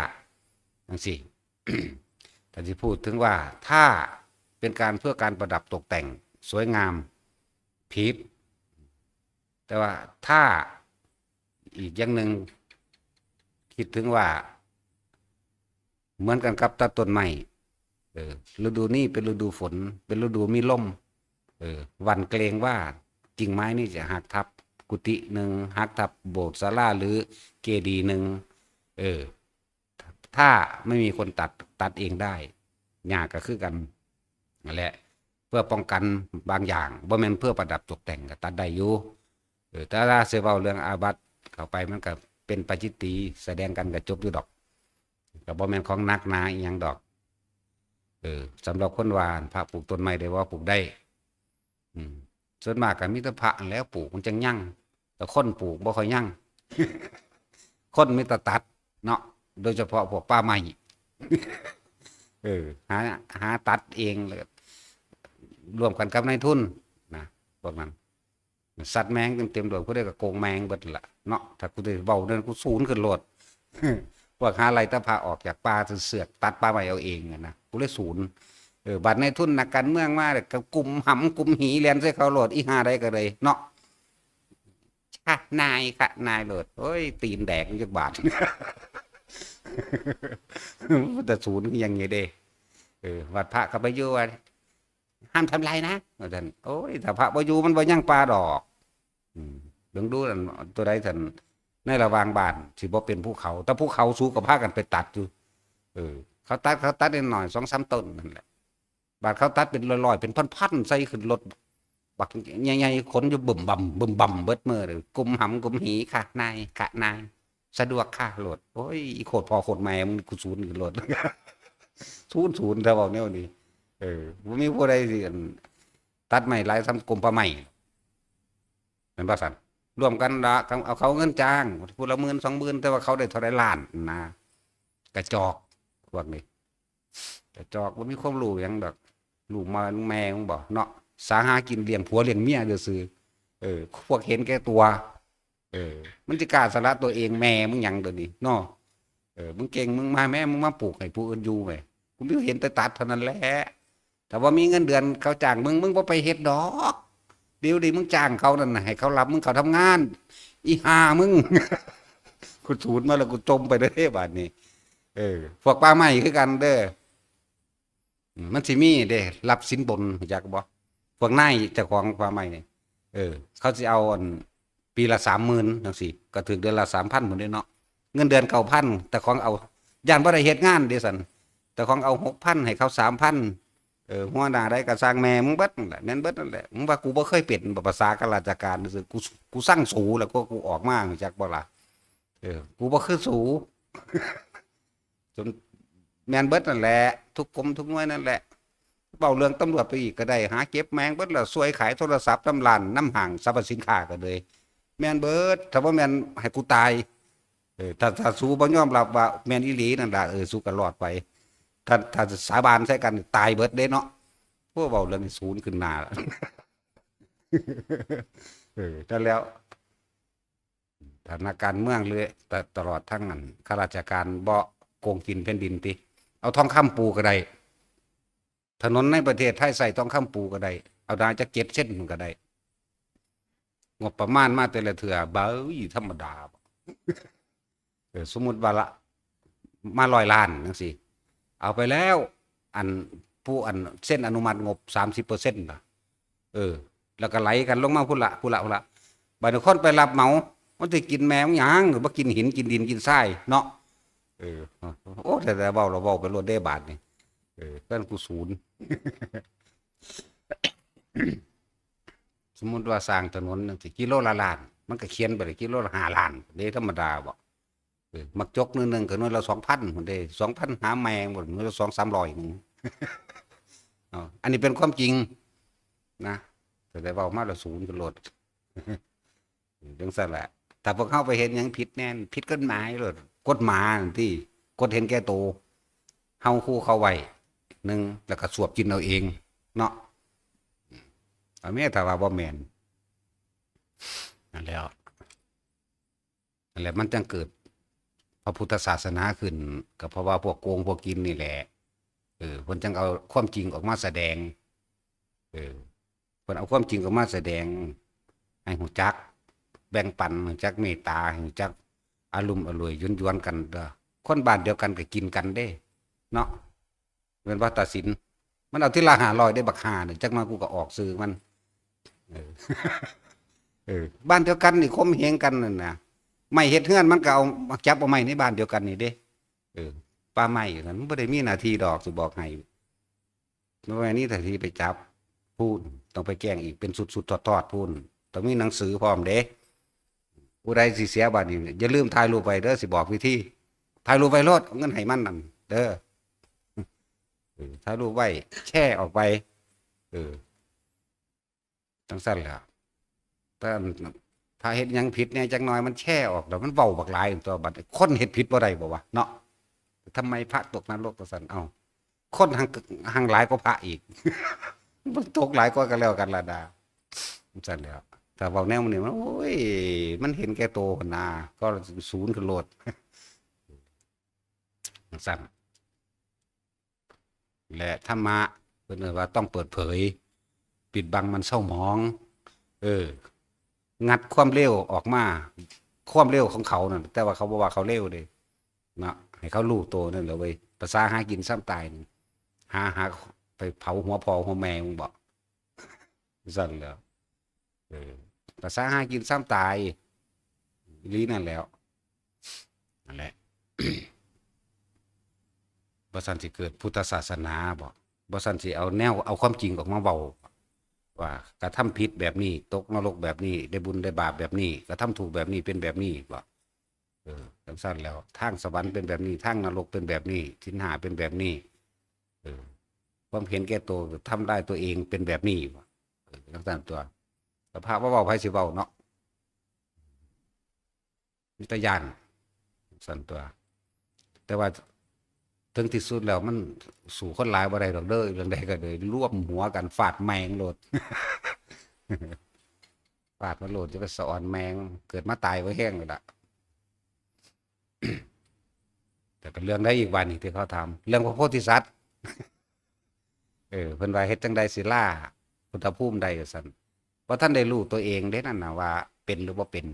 จั่งซี้ ถ้าสิพูดถึงว่า ถ้าเป็นการเพื่อการประดับตกแต่งสวยงาม ผิด แต่ว่าถ้าอีกอย่างหนึ่ง คิดถึงว่า เหมือนกันกับตัดต้นไม้ เออ ฤดูนี้เป็นฤดูฝน เป็นฤดูมีลม เออ หวั่นเกรงว่ากิ่งไม้นี่จะหักทับกุฏิหนึ่ง หักทับโบสถ์ศาลาหรือเจดีย์หนึ่ง เออ ถ้าไม่มีคนตัด ตัดเองได้ หญ้าก็คือกัน นั่นแหละ เพื่อป้องกันบางอย่าง บ่แม่นเพื่อประดับตกแต่งก็ตัดได้อยู่ เออ แต่ถ้าสิเว้าเรื่องอาบัติเข้าไป มันก็เป็นปาจิตตีย์ แสดงกันก็จบอยู่ดอก ก็บ่แม่นของหนักหนาอีหยังดอก เออ สำหรับคนว่าพระปลูกต้นไม้ได้บ่ ปลูกได้ อืม ส่วนมากก็มีแต่พระนั่นแหล้วปลูก มันจั่งยั่ง แต่คนปลูกบ่ค่อยยั่ง คนมีแต่ตัดเนาะ โดยเฉพาะพวกป่าไม้ เออ หา หาตัดเอง แล้วก็ร่วมกันกับนายทุนนะ พวกนั้น สัตว์แมงเต็มๆโลด ผู้ใดก็โกงแมงเบิดล่ะเนาะ ถ้ากูได้เว้านั่น กูสูนขึ้นโลด พวกหาไล่แต่พระออกจากป่า เสือกตัดป่าไม้เอาเองอะนะ กูเลยสูน เออ บัดนายทุนนักการเมืองมาแล้วก็กุมหำกุมหีแล่นใส่เขาโลด อีห่าใดก็เลยเนาะ ค่ะนาย ค่ะนายโลด โอ้ย ตีนแดกจักบาท แต่สูนคือหยังนี่เด้ เออ วัดพระก็ไปอยู่ว่า ห้ามทำลายนะ ว่าซั่น โอ้ย ถ้าพระบ่อยู่ มันบ่ยังป่าดอก อืม เบิ่งดูนั่น ตัวใดซั่น ในระหว่างบ้านสิบ่เป็นภูเขา แต่ภูเขาสูงก็พากันไปตัดอยู่ เออ เขาตัด เขาตัดนิดหน่อย สองสามต้นนั่นแหละ บาดเขาตัดเป็นร้อยๆ เป็นพันๆ ใส่ขึ้นรถ บักใหญ่ๆ ขนอยู่บึ้มบ่ำ บึ้มบ่ำ เบิดมื้อเลย กุมหำกุมหี ค่ะนาย ค่ะนาย สะดวกค่ะโลด โอ้ย อีโคตรพ่อโคตรแม่มึง กูสูนขึ้นโลด สูน สูน ถ้าเว้าแนวนี้ เออ บ่มีผู้ใดสิ อั่น ตัดไม้หลายส่ำกรมป่าไม้ แม่นบ่ซั่น ร่วมกันละ เอาเขาเงินจ้าง ผู้ละหมื่นสองหมื่น แต่ว่าเขาได้เท่าใดล้านนะ กระจอก พวกนี้ กระจอก บ่มีความรู้หยังดอก ลูกมาแม่มึงบ่เนาะ สาหากินเลี้ยงผัวเลี้ยงเมียซื่อๆ เออ พวกเห็นแก่ตัว เออ มันสิกล้าสละตัวเอง แม่มึงหยังตัวนี้เนาะ เออ มึงเก่ง มึงมา แม่มึงมาปลูกให้ผู้อื่นอยู่แหม กูมีเห็นแต่ตัดเท่านั้นแหละ ถ้าว่ามีเงินเดือนเขาจ้างมึง มึงบ่ไปเฮ็ดดอก เดี๋ยวนี้มึงจ้างเขานั่นน่ะ ให้เขารับมึงเข้าทำงาน อีห่ามึง กูสูนมาแล้ว กูจมไปเด้ บาดนี้ เออ พวกป่าไม้คือกันเด้อ อืม มันสิมีเด้ รับสินบน รู้จักบ่ พวกนายเจ้าของป่าไม้นี่ เออ เขาสิเอา อัน ปีละสามหมื่นจั่งซี้ ก็ถืกเดือนละสามพันพุ้นเด้เนาะ เงินเดือนเก้าพัน แต่ของเอา ย้านบ่ได้เฮ็ดงานเด้ซั่น แต่ของเอาหกพัน ให้เขาสามพัน เออ หัวหน้าใดก็ซ่างแม่มึงเบิดนั่นแหละ แม่นเบิดนั่นแหละ มึงว่ากูบ่เคยเป็นบ่ ภาษาข้าราชการซื่อๆ กู กูซังสูแล้วก็กูออกมา รู้จักบ่ล่ะ เออ กูบ่คือสู จนแม่นเบิดนั่นแหละ ทุกกรมทุกหน่วยนั่นแหละ เว้าเรื่องตำรวจไปอีกก็ได้ หาเก็บแม่งเบิดแล้ว ซวยขายโทรศัพท์นำร้านนำห้างสรรพสินค้าก็เลย แม่นเบิด ถ้าบ่แม่นให้กูตาย เออ ถ้า ถ้าสูบ่ยอมรับว่าแม่นอีหลีนั่นล่ะ เออ สูก็รอดไป ถ้า ถ้าสาบานใส่กันตายเบิดเด้เนาะ พวกเว้าเรื่องนี้สูนขึ้นหน้า เออ นั่นแล้ว ถ้านักการเมืองหรือ ต- ตลอดทั้งนั้น ข้าราชการบ่โกงกินแผ่นดินติ เอาทองคำปูก็ได้ ถนนในประเทศไทยใส่ทองคำปูก็ได้ เอาหนาจักเจ็ดเซนมันก็ได้ งบประมาณมาแต่ละเทื่อ เบ้ย ธรรมดาบ่ เออ สมมุติว่าละ มาร้อยล้านจั่งซี้ เอาไปแล้ว อัน ผู้อันเซ็นอนุมัติงบสามสิบเปอร์เซ็นต์ล่ะ เออ แล้วก็ไหลกันลงมาพุ้นละ พุ้นละ พุ้นละ บัดนี้คนไปรับเหมา มันสิกินแม่มันหยัง บ่กินหิน กินดิน กินทรายเนาะ เออ โอ้ แต่ แต่เว้า เราเว้าไปโลดเด้บาดนี่ เออ เพิ่นกูสูน สมมุติว่าสร้างถนนจั่งซี้ กิโลละล้าน มันก็เขียนไปเลย กิโลละห้าล้านเด้ ธรรมดาบ่ เออ หมากจกหน่วยหนึ่งก็หน่วยละสองพันพุ้นเด้ สองพันหาแม่งบ่ หน่วยละสองสามร้อยหนึ่ง เนาะ อันนี้เป็นความจริงนะ แต่ได้เว้ามาแล้วสูนขึ้นโลด จั่งซั่นแหละ ถ้าพวกเฮาไปเฮ็ดหยังผิดแน่น ผิดกฎหมายโลด กฎหมายนั่นติ กฎเห็นแก่โต เฮาฮู้เขาไว้ หนึ่ง แล้วก็สวบกินเอาเอง เนาะ เอาแม่น ถ้าว่าบ่แม่น นั่นแหล้ว นั่นแหละ มันจั่งเกิดพระพุทธศาสนาขึ้น ก็เพราะว่าพวกโกงพวกกินนี่แหละ เออ เพิ่นจั่งเอาความจริงออกมาแสดง เออ เพิ่นเอาความจริงออกมาแสดง ให้ฮู้จักแบ่งปัน ฮู้จักเมตตา ฮู้จักอารุ่มอร่วยหยวนๆ กันเด้อ คนบ้านเดียวกันก็กินกันเด้ เนาะ แม่นบ่ ตาสิน มันเอาทีละห้าร้อยเด้ บักห่านี่ จักหน่อยกูก็ออกชื่อมัน เออ เออ บ้านเดียวกันนี่ข่มเหงกันนั่นน่ะ ไม้เฮ็ดเฮือนมันก็เอามาจับเอาไม้ในบ้านเดียวกันนี่เด้ เออ ป่าไม้นั่นมันบ่ได้มีหน้าที่ดอก สิบอกให้ บ่แม่นมีหน้าที่ไปจับ พู้น ต้องไปแจ้งอีก เป็นชุดๆ ทอดๆ พู้น ต้องมีหนังสือพร้อมเด้ ผู้ใดสิเสียบัดนี้ อย่าลืมถ่ายรูปไว้เด้อ สิบอกวิธี ถ่ายรูปไว้โลด เอาเงินให้มันนั่น เด้อ เออ ถ่ายรูปไว้ แชร์ออกไป เออ จั่งซั้นแหละ แต่ถ้าเฮ็ดหยังผิดแน่จักหน่อย มันแชร์ออกแล้ว มันเว้าบักหลายตั๊ว บัดคนเฮ็ดผิดบ่ได้บ่วะ เนาะ ทำไมพระตกนรก ว่าซั่น เอ้า คนหั้ง หั้งหลายกว่าพระอีก มันตกหลายกว่าก็แล้วกันล่ะดา จั่งซั้นแหล้ว ถ้าเว้าแนวนี้มัน โอ้ย มันเห็นแก่โตหั้นนา ก็ศูนย์ขึ้นโลด จั่งซั้น และธรรมะ เพิ่นเอิ้นว่าต้องเปิดเผย ปิดบังมันเศร้าหมอง เออ งัดความเลวออกมา ความเลวของเขานั่น แต่ว่าเขาบ่ว่าเขาเลวเด้ เนาะ ให้เขารู้โตนั่นแหละเว้ย ภาษาหากินซ้ำตายนี่ หา หาไปเผาหัวพ่อหัวแม่มึงบ่ จั่งซั้นแหล้ว เออ ภาษาหากินซ้ำตาย อีหลีนั่นแหล้ว นั่นแหละ บ่ซั้นสิเกิดพุทธศาสนาบ่ บ่ซั้นสิเอาแนว เอาความจริงออกมาเว้า ว่ากระทำผิดแบบนี้ ตกนรกแบบนี้ ได้บุญได้บาปแบบนี้ กระทำถูกแบบนี้ เป็นแบบนี้บ่ เออ จั่งซั้นแหล้ว ทางสวรรค์เป็นแบบนี้ ทางนรกเป็นแบบนี้ ศีลห้าเป็นแบบนี้ เออ ความเห็นแก่โต ทำร้ายตัวเองเป็นแบบนี้บ่ เออ จั่งซั้นตั๊ว แต่พระบ่เว้า ไผสิเว้าเนาะ มีแต่ย้าน จั่งซั้นตั๊ว แต่ว่าถึงที่สุดแล้วมันสู้คนหลายบ่ได้ดอกเด้อ เรื่องใดก็เลยรวมหัวกันฟาดแม่งโลด ฟาดมันโลด จะไปสะออนแม่ง เกิดมาตายบ่แฮงเลยล่ะ แต่ก็เรื่องใดอีกบาดนี้ที่เขาถาม เรื่องพระโพธิสัตว์ เออ เพิ่นว่าเฮ็ดจั่งใดสิลาพุทธภูมิได้ ว่าซั่น บ่ทันได้รู้ตัวเองเด้นั่นน่ะ ว่าเป็นหรือบ่เป็น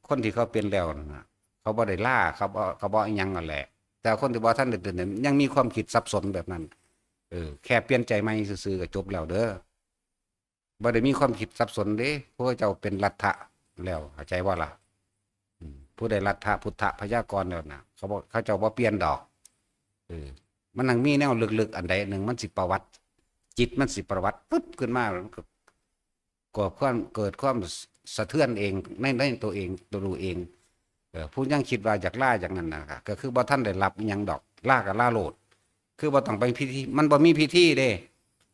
คนที่เขาเป็นแล้วนั่นน่ะ เขาบ่ได้ลา เขาบ่ เขาบ่อิหยังนั่นแหละ แต่คนที่บ่ทันได้เป็นเนี่ย ยังมีความคิดสับสนแบบนั้น เออ แค่เปลี่ยนใจใหม่ซื่อๆ ก็จบแล้วเด้อ บ่ได้มีความคิดสับสนเด้ พวกเจ้าเป็นลัทธะแล้ว เข้าใจบ่ล่ะ อืม ผู้ใดลัทธะพุทธพยากรณ์แล้วน่ะ เขาบ่ เขาเจ้าบ่เปลี่ยนดอก เออ มันยังมีแนวลึกๆ อันใดหนึ่ง มันสิประวัติ จิตมันสิประวัติ ปึ๊บ ขึ้นมา มันก็ เกิดความ เกิดความสะเทือนเอง ใน ในตัวเอง ตัวรู้เอง เออ ผู้ยังคิดว่าอยากลาอย่างนั้นน่ะ ก็คือบ่ทันได้รับอิหยังดอก ลาก็ลาโลด คือบ่ต้องไปพิธี มันบ่มีพิธีเด้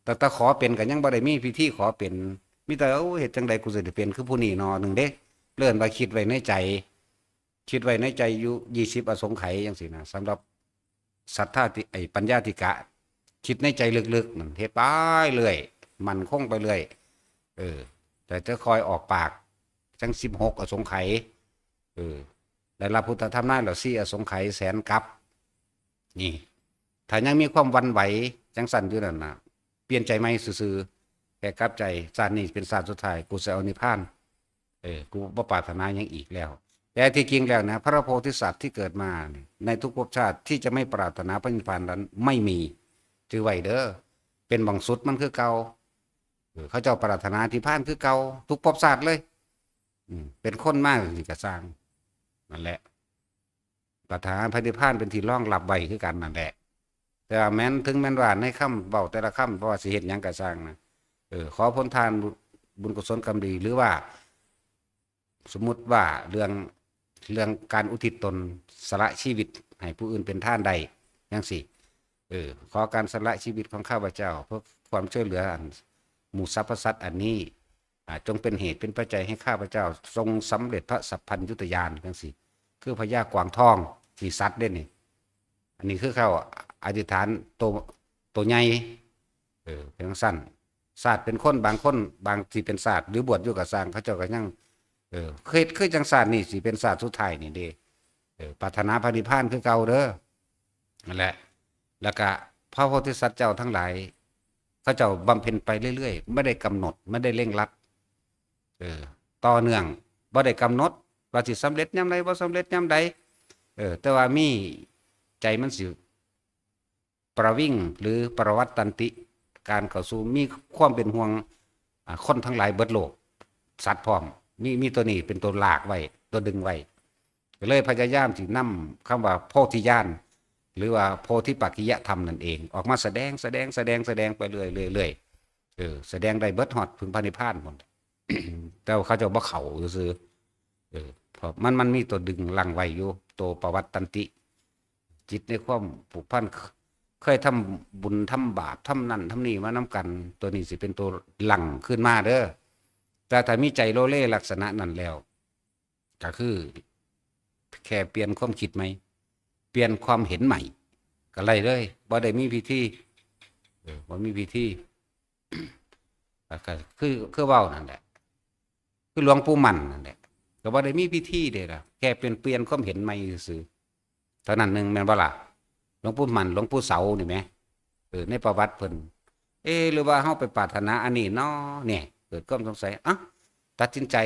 แต่ แต่ขอเป็นก็ยังบ่ได้มีพิธีขอเป็น มีแต่ โอ้ เฮ็ดจั่งใดกูสิได้เป็นคือผู้นี้นอ หนึ่งเด้ เริ่มว่าคิดไว้ในใจ คิดไว้ในใจอยู่ ยี่สิบอสงไขยจั่งซี้นะ สำหรับศรัทธาธิ ไอ้ปัญญาธิกะ คิดในใจลึกๆ นั่น เฮ็ดไปเรื่อย มั่นคงไปเรื่อย เออ แต่จะคอยออกปาก จั่งสิบหกอสงไขย เออ ได้รับพุทธธรรมนายแล้ว สี่อสงไขยแสนกัป นี่ ถ้ายังมีความหวั่นไหว จั่งซั้นอยู่นั่นน่ะ เปลี่ยนใจใหม่ซื่อๆ แค่กลับใจ ชาตินี้เป็นชาติสุดท้าย กูสิเอานิพพาน เออ กูบ่ปรารถนาหยังอีกแล้ว แต่ที่จริงแล้วนะ พระโพธิสัตว์ที่เกิดมาเนี่ย ในทุกภพชาติที่จะไม่ปรารถนาพระนิพพานนั้นไม่มี ถือไว้เด้อ เป็นบางสุดมันคือเก่า เออ เขาเจ้าปรารถนานิพพานคือเก่า ทุกภพชาติเลย อืม เป็นคนมานี่ก็ซ่าง นั่นแหละ ปรารถนาพระนิพพานเป็นที่รองรับไว้คือกันนั่นแหละ แต่ว่าแม้น ถึงแม้นว่าในคำเว้าแต่ละคำ เพราะว่าสิเฮ็ดหยังก็ซ่างนะ เออ ขอผลทานบุญ บุญกุศลกรรมดี หรือว่า สมมุติว่าเรื่อง เรื่องการอุทิศตน สละชีวิตให้ผู้อื่นเป็นทานได้ จั่งซี้ เออ ขอการสละชีวิตของข้าพเจ้า เพื่อความช่วยเหลืออันหมู่สรรพสัตว์อันนี้ อ่า จงเป็นเหตุเป็นปัจจัยให้ข้าพเจ้าทรงสำเร็จพระสัพพัญญุตญาณจังซี่ คือพญากวางทอง ที่สัตว์เด้นี่ อันนี้คือเขาอธิษฐานตัว ตัวใหญ่ เออ เป็นจั่งซั่น ชาติเป็นคน บางคน บางสิเป็นชาติ หรือบวชอยู่ก็ซ่าง เขาเจ้าก็ยัง เออ คือ คือจั่งชาตินี่สิเป็นชาติสุดท้ายนี่เด้ เออ ปรารถนาพระนิพพานคือเก่าเด้อ นั่นแหละ แล้วก็พระโพธิสัตว์เจ้าทั้งหลาย เขาเจ้าบำเพ็ญไปเรื่อยๆ ไม่ได้กำหนด ไม่ได้เร่งรัด เออ ต่อเนื่อง บ่ได้กำหนด ว่าสิสำเร็จยามใด บ่สำเร็จยามใด เออ แต่ว่ามีใจมันสิประวิง หรือประวัตตันติ การเข้าสู่ มีความเป็นห่วง อ่า คนทั้งหลายเบิดโลก สัตว์พร้อม มี มีตัวนี้เป็นตัวลากไว้ ตัวดึงไว้ ก็เลยพยายามสินำคำว่าโพธิญาณ หรือว่าโพธิปักขิยธรรมนั่นเอง ออกมาแสดง แสดง แสดง แสดงไปเรื่อยๆ เรื่อยๆ เออ แสดงได้เบิดฮอดถึงพระนิพพานหมด แต่ว่าเขาเจ้าบ่เข้าซื่อๆ เออ เพราะมัน มันมีตัวดึงรั้งไว้อยู่ ตัวประวัตตันติ จิตในความผูกพัน เคยทำบุญทำบาป ทำนั่นทำนี่มานำกัน ตัวนี้สิเป็นตัวรั้งขึ้นมาเด้อ แต่ถ้ามีใจโลเลลักษณะนั้นแล้ว ก็คือ แค่เปลี่ยนความคิดใหม่ เปลี่ยนความเห็นใหม่ ก็ได้เลย บ่ได้มีพิธี เออ บ่มีพิธี ก็คือ คือเว้านั่นแหละ คือหลวงปู่มั่นนั่นแหละ ก็บ่ได้มีพิธีเด้ล่ะ แค่เปลี่ยน เปลี่ยนความเห็นใหม่ซื่อๆ เท่านั้นหนึ่ง แม่นบ่ล่ะ หลวงปู่มั่น หลวงปู่เสานี่แหม เออ ในประวัติเพิ่น เอ๊ะ หรือว่าเฮาไปปรารถนาอันนี้น้อ เนี่ย เกิดความสงสัย อ่ะ ตัดสินใจ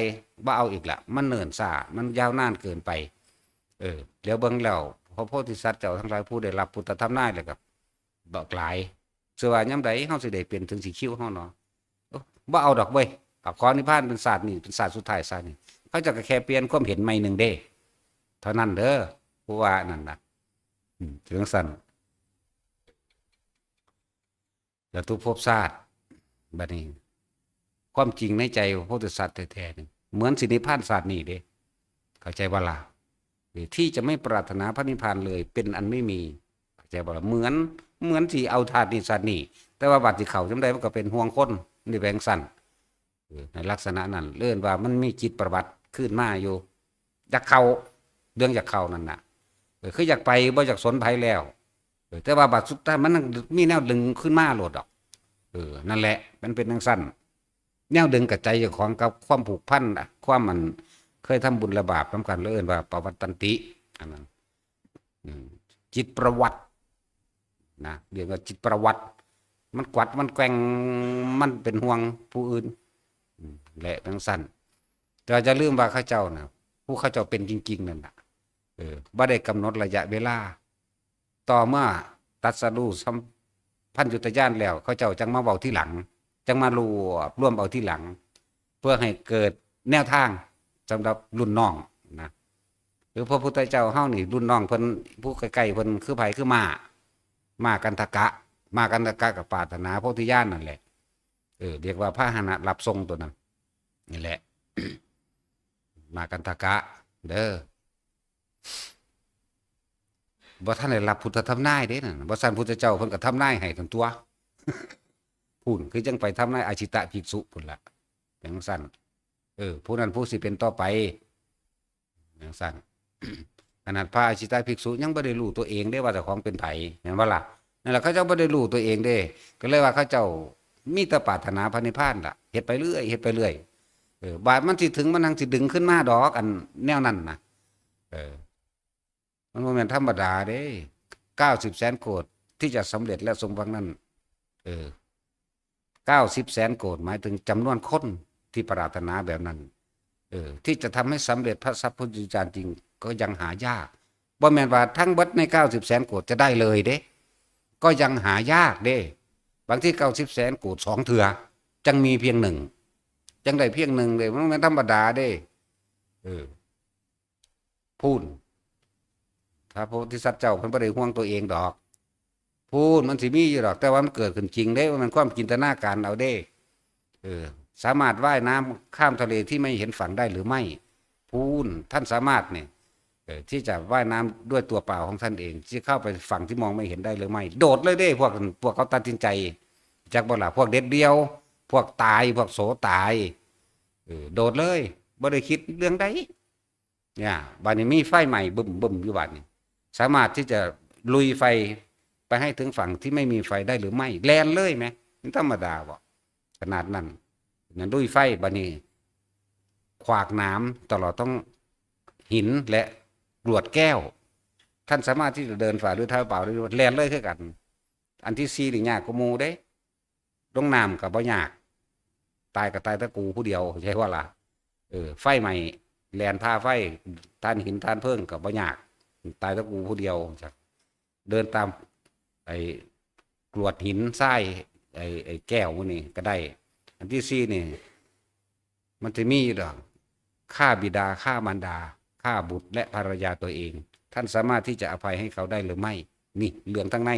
บ่เอาอีกละ มันเนิ่นช้า มันยาวนานเกินไป เออ เดี๋ยวเบิ่งแล้ว พระโพธิสัตว์เจ้าทั้งหลายผู้ได้รับพุทธธรรมนายแล้วก็บักหลาย เชื่อว่ายามใดเฮาสิได้เป็นถึงสิคิวเฮาเนาะ โอ้ บ่เอาดอกเว้ย เอาขอนิพพานเป็นชาตินี้ เป็นชาติสุดท้ายชาตินี้ เขาเจ้าก็แค่เปลี่ยนความเห็นใหม่หนึ่งเด้ เท่านั้นเด้อ ผู้ว่านั่นน่ะ อืม จั่งซั่น จตุภพชาติ บัดนี้ ความจริงในใจพระโพธิสัตว์แท้ๆนี่ เหมือนสินิพพานชาตินี้เด้ เข้าใจบ่ล่ะ ที่จะไม่ปรารถนาพระนิพพานเลย เป็นอันไม่มี เข้าใจบ่ล่ะ เหมือน เหมือนสิเอาชาตินี้ชาตินี้ แต่ว่าบัดสิเข้ายามใดมันก็เป็นห่วงคน นี่แปลงซั่น เออ ในลักษณะนั้น เอิ้นว่ามันมีจิตประวัติขึ้นมาอยู่ อยากเข้า เรื่องอยากเข้านั่นน่ะ เออ คืออยากไป บ่อยากสนไผแล้ว เออ แต่ว่าบัดสุดท้ายมันมีแนวดึงขึ้นมาโลดดอก เออ นั่นแหละ มันเป็นจั่งซั่น แนวดึงกับใจเจ้าของกับความผูกพันน่ะ ความมันเคยทำบุญและบาปนำกัน เอิ้นว่าประวัตตันติ อันนั้น อืม จิตประวัติ นะ เรียกว่าจิตประวัติ มันกวัด มันแกว่ง มันเป็นห่วงผู้อื่น อืม และจั่งซั่น แต่อย่าลืมว่าเขาเจ้าน่ะ ผู้เขาเจ้าเป็นจริงๆนั่นน่ะ เออ บ่ได้กำหนดระยะเวลา ต่อเมื่อตรัสรู้สัมพัญญุตญาณแล้ว เขาเจ้าจั่งมาเว้าทีหลัง จั่งมารวบรวมเอาทีหลัง เพื่อให้เกิดแนวทางสำหรับรุ่นน้องนะ คือพระพุทธเจ้าเฮานี่ รุ่นน้องเพิ่น ผู้ใกล้ๆเพิ่นคือไผ คือม้า ม้ากันทกะ ม้ากันทกะก็ปรารถนาโพธิญาณนั่นแหละ เออ เรียกว่าพาหนะรับส่งตัวนั้น นี่แหละ ม้ากันทกะ เด้อ บ่ทันได้รับพุทธทำนายเด้นั่น บ่ซั่นพุทธเจ้าเพิ่นก็ทำนายให้ตันตั่ว พุ้น คือจั่งไปทำนายอาชิตะภิกษุพุ้นล่ะ จั่งซั่น เออ ผู้นั้นผู้สิเป็นต่อไป จั่งซั่น ขนาดพระอาชิตะภิกษุยังบ่ได้รู้ตัวเองเด้ว่าเจ้าของเป็นไผ แม่นบ่ล่ะ นั่นล่ะ เขาเจ้าบ่ได้รู้ตัวเองเด้ ก็เลยว่าเขาเจ้ามีแต่ปรารถนาพระนิพพานล่ะ เฮ็ดไปเรื่อย เฮ็ดไปเรื่อย เออ บาดมันสิถึง มันหังสิดึงขึ้นมาดอก อันแนวนั้นน่ะ เออ มันบ่แม่นธรรมดาเด้ เก้าสิบแสนโกฏที่จะสำเร็จและสมหวังนั้น เออ เก้าสิบแสนโกฏ หมายถึงจำนวนคนที่ปรารถนาแบบนั้น เออ ที่จะทำให้สำเร็จพระสัพพัญญุตญาณจริง ก็ยังหายาก บ่แม่นว่าทั้งเบิดในเก้าสิบแสนโกฏจะได้เลยเด้ ก็ยังหายากเด้ บางทีเก้าสิบแสนโกฏสองเทื่อ จั่งมีเพียงหนึ่ง จั่งได้เพียงหนึ่งเด้ มันบ่แม่นธรรมดาเด้ เออ พุ้น พระโพธิสัตว์เจ้าเพิ่นบ่ได้ห่วงตัวเองดอก พุ้น มันสิมีอยู่ดอก แต่ว่ามันเกิดขึ้นจริงเด้ บ่แม่นความจินตนาการเอาเด้ เออ สามารถว่ายน้ำข้ามทะเลที่ไม่เห็นฝั่งได้หรือไม่ พุ้น ท่านสามารถนี่ เออ ที่จะว่ายน้ำด้วยตัวเปล่าของท่านเอง ที่เข้าไปฝั่งที่มองไม่เห็นได้หรือไม่ โดดเลยเด้ พวก พวกเขาตัดสินใจ จักบ่ล่ะ พวกเด็ดเดี่ยว พวกตาย พวกโสตาย เออ โดดเลย บ่ได้คิดเรื่องใด เนี่ย บัดนี้มีไฟไหม้บึ้มๆอยู่บัดนี้ สามารถที่จะลุยไฟไปให้ถึงฝั่งที่ไม่มีไฟได้หรือไม่ แล่นเลยแหม มันธรรมดาบ่ ขนาดนั้น นั้นลุยไฟ บัดนี้ ขวากหนาม ตลอดทั้งหินและกรวดแก้ว ท่านสามารถที่จะเดินฝ่าด้วยเท้าเปล่าได้ด้วย แล่นเลยคือกัน อันที่สี่นี่ยากกว่าหมู่เด้ ลงน้ำก็บ่ยาก ตายก็ตายแต่กูผู้เดียว ใช่ว่าล่ะ เออ ไฟไหม้ แล่นผ่าไฟ ถ่านหินถ่านเพลิงก็บ่ยาก ตายแต่กูผู้เดียว เดินตาม ไอ้กรวดหินทราย ไอ้ ไอ้แก้วพวกนี้ก็ได้ อันที่สี่นี่ มันจะมีอยู่ดอก ฆ่าบิดา ฆ่ามารดา ฆ่าบุตรและภรรยาตัวเอง ท่านสามารถที่จะอภัยให้เขาได้หรือไม่ นี่เรื่องทั้งใน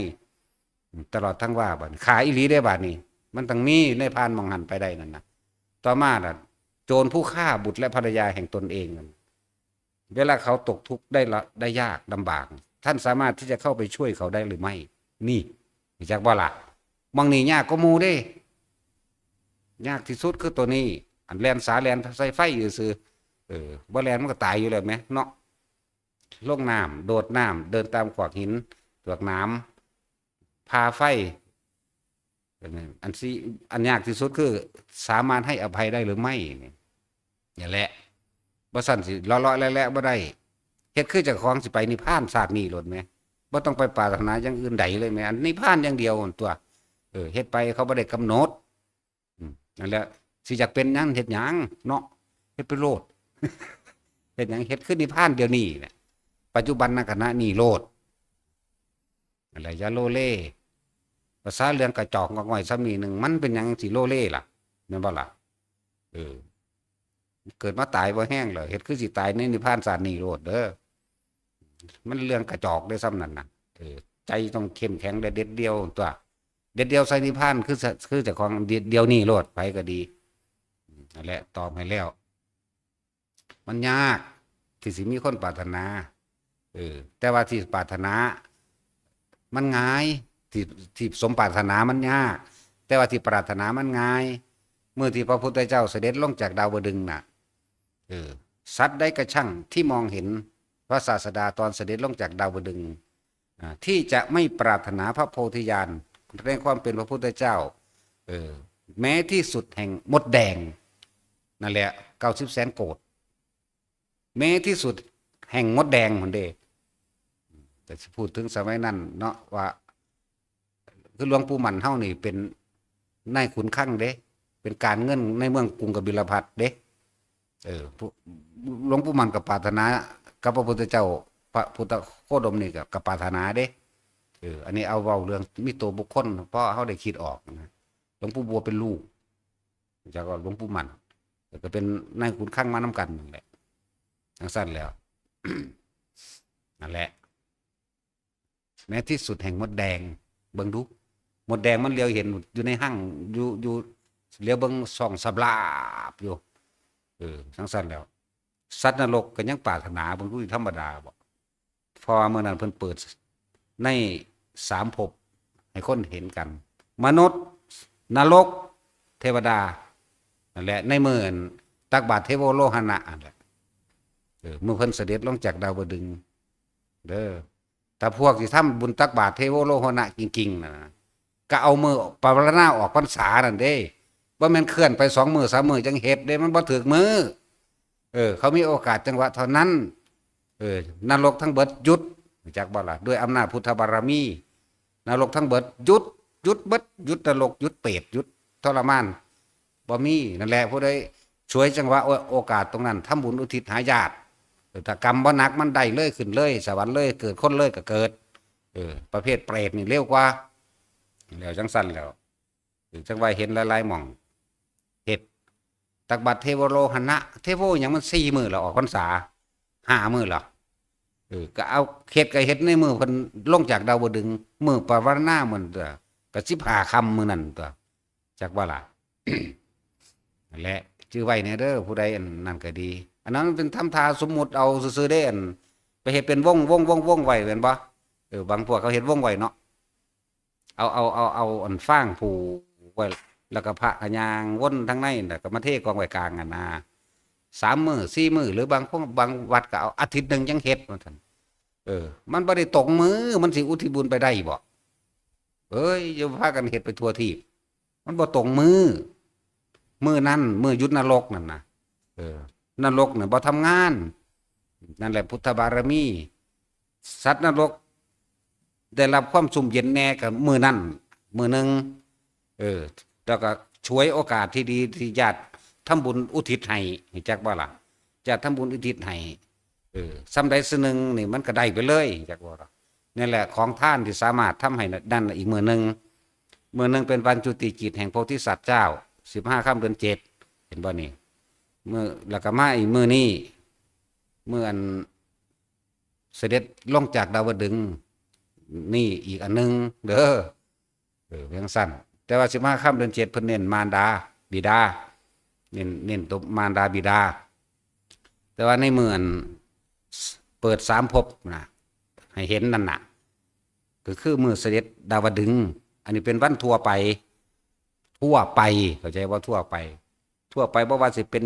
ตลอดทั้งว่าบัดนี้ ฆ่าอีหลีได้บัดนี้ มันต้องมีในพานหม่องหั้นไปได้นั่นนะ ต่อมาน่ะ โจรผู้ฆ่าบุตรและภรรยาแห่งตนเองนั่น เวลาเขาตกทุกข์ได้ละ ได้ยากลำบาก ท่านสามารถที่จะเข้าไปช่วยเขาได้หรือไม่ นี่ รู้จักบ่ล่ะ หม่องนี้ยากกว่าหมู่เด้ ยากที่สุดคือตัวนี้ อันแล่นสาแล่นใส่ไฟซื่อๆ เออ บ่แล่นมันก็ตายอยู่แล้วแหมเนาะ ลงน้ำ โดดน้ำ เดินตามขวากหิน ขวากหนาม ผ่าไฟ อันนี้ อันสิ อันยากที่สุดคือ สามารถให้อภัยได้หรือไม่ นี่ นี่แหละ บ่ซั้นสิเลาะๆแหละๆบ่ได้ เฮ็ดคือเจ้าของสิไปนิพพานชาตินี้โลดแหม บ่ต้องไปปรารถนาอย่างอื่นใดเลยแหม อันนิพพานอย่างเดียวนั่นตัว เออ เฮ็ดไปเขาบ่ได้กำหนด อืม นั่นแหละ สิอยากเป็นหยังเฮ็ดหยังเนาะ เฮ็ดไปโลด เฮ็ดหยัง เฮ็ดคือนิพพานเดี๋ยวนี้แหละ ปัจจุบันขณะนี้โลด นั่นแหละ อย่าโลเล ภาษาเรื่องกระจอกงอกง่อยซ้ำนี้หนึ่ง มันเป็นหยังสิโลเลล่ะ แม่นบ่ล่ะ เออ เกิดมาตายบ่แฮงแล้ว เฮ็ดคือสิตายในนิพพานชาตินี้โลดเด้อ มันเรื่องกระจอกเด้อซ้ำนั่นน่ะ เออ ใจต้องเข้มแข็งและเด็ดเดี่ยวตัว เด็ดเดี่ยวใส่นิพพาน คือสะ คือเจ้าของเดียวนี้โลด ไผก็ดี อืม นั่นแหละ ตอบให้แล้ว มันยากที่สิมีคนปรารถนา เออ แต่ว่าที่ปรารถนา มันง่าย ที่ ที่สมปรารถนามันยาก แต่ว่าที่ปรารถนามันง่าย มื้อที่พระพุทธเจ้าเสด็จลงจากดาวดึงส์น่ะ เออ สัตว์ใดกระชั่งที่มองเห็นพระศาสดาตอนเสด็จลงจากดาวดึงส์ อ่า ที่จะไม่ปรารถนาพระโพธิญาณในความเป็นพระพุทธเจ้า เออ แม้ที่สุดแห่งมดแดง นั่นแหละ เก้าสิบแสนโกฏ แม้ที่สุดแห่งมดแดงหั่นเด้ แต่สิพูดถึงสมัยนั้นเนาะ ว่า คือหลวงปู่หมั่นเฮานี่เป็นนายขุนคลังเด้ เป็นการเงินในเมืองกรุงกบิลพัสดุ์เด้ เออ ผู้ หลวงปู่หมั่นก็ปรารถนากับพระพุทธเจ้า พระพุทธโคดมนี่ก็ ก็ปรารถนาเด้ เออ อันนี้เอาเว้าเรื่องมีตัวบุคคล เพราะเฮาได้คิดออกนะ หลวงปู่บัวเป็นลูก จากหลวงปู่หมั่น แล้วก็เป็นนายขุนคลังมานำกันนั่นแหละ จั่งซั้นแล้ว นั่นแหละ แม้ที่สุดแห่งมดแดง เบิ่งดู มดแดงมันเหลียวเห็นอยู่ในห้าง อยู่ อยู่ เหลียวเบิ่งส่องสบลาบอยู่ เออ จั่งซั้นแล้ว สัตว์นรกก็ยังปรารถนา เบิ่งดู ธรรมดาบ่ เพราะว่ามื้อนั้นเพิ่นเปิดในสามภพให้คนเห็นกัน มนุษย์ นรก เทวดา นั่นแหละ ในมื้อตักบาตรเทโวโลหณะนั่นแหละ เออ มื้อเพิ่นเสด็จลงจากดาวดึงส์เด้อ ถ้าพวกที่ทำบุญตักบาตรเทโวโลหณะจริงๆน่ะนะ ก็เอามื้อปวารณาออกพรรษานั่นเด้ บ่แม่นเคลื่อนไปสองมื้อสามมื้อจั่งเฮ็ดเด้ มันบ่ถูกมื้อ เออ เขามีโอกาสจังหวะเท่านั้น เออ นรกทั้งเบิดหยุด รู้จักบ่ล่ะ ด้วยอำนาจพุทธบารมี นรกทั้งเบิดหยุด หยุดเบิด หยุดนรก หยุดเปรต หยุดทรมาน บ่มี นั่นแหละ ผู้ใดฉวยจังหวะโอ- โอกาสตรงนั้น ทำบุญอุทิศหาญาติ เออ ถ้ากรรมบ่หนักมันได้เลย ขึ้นเลย สวรรค์เลย เกิดคนเลยก็เกิด เออ ประเภทเปรตนี่เร็วกว่า แล้วจั่งซั้นแล้ว เออ จั่งว่าเห็นหลายๆหม่อง เฮ็ดตักบาตรเทโวโลหณะ เทโวหยังมันสี่มื้อแล้วออกพรรษา ห้ามื้อแล้ว เออ ก็เอาเฮ็ดก็เฮ็ดในมื้อเพิ่นลงจากดาวดึงส์ มื้อปวารณามื้อนั้นตัว ก็สิบห้าค่ำมื้อนั้นตัว จักว่าล่ะ นั่นแหละ จื่อไว้แหน่เด้อ ผู้ใดอันนั้นก็ดี อันนั้นมันเป็นทำท่าสมมุติเอาซื่อๆเด้ อันไปเฮ็ดเป็นวงๆๆๆไว้แม่นบ่ เออ บางพวกเขาเฮ็ดวงไว้เนาะ เอา เอา เอา เอาอันฟางผูกไว้ แล้วก็พระก็ย่างวนทางใน แล้วก็มาเทกองไว้กลางหั่นนะ สามมื้อสี่มื้อ หรือบางคนบางวัดก็เอาอาทิตย์หนึ่งยังเฮ็ดว่าซั่น เออ มันบ่ได้ตรงมื้อ มันสิอุทิศบุญไปได้บ่ เอ้ย อย่าพากันเฮ็ดไปทั่วทีป มันบ่ตรงมื้อ มื้อนั้น มื้อหยุดนรกนั่นนะ เออ นรกเนี่ยบ่ทำงาน นั่นแหละพุทธบารมี สัตว์นรก ได้รับความชุ่มเย็นแน่ก็มื้อนั้น มื้อหนึ่ง เออ แล้วก็ฉวยโอกาสที่ดีที่ญาติทำบุญอุทิศให้ รู้จักบ่ล่ะ ญาติทำบุญอุทิศให้ เออ ส่ำใดส่ำหนึ่งนี่มันก็ได้ไปเลย จักว่าล่ะ นี่แหละของทานที่สามารถทำให้นั่นอีกมื้อหนึ่ง มื้อหนึ่งเป็นวันจุติจิตแห่งโพธิสัตว์เจ้า สิบห้าค่ำเดือนเจ็ด เห็นบ่นี่ มื้อ แล้วก็มาอีกมื้อนี้ มื้ออันเสด็จลงจากดาวดึงส์ นี่อีกอันหนึ่งเด้อ เออ เพียงสั้น แต่ว่าสิบห้าค่ำเดือนเจ็ดเพิ่นเน้นมารดา บิดา เน้น เน้นตัวมารดาบิดา แต่ว่าในมื้ออันเปิดสามภพนะ ให้เห็นนั่นน่ะ ก็คือมื้อเสด็จดาวดึงส์ อันนี้เป็นวันทั่วไป ทั่วไป เข้าใจว่าทั่วไป ทั่วไป บ่ว่าสิเป็น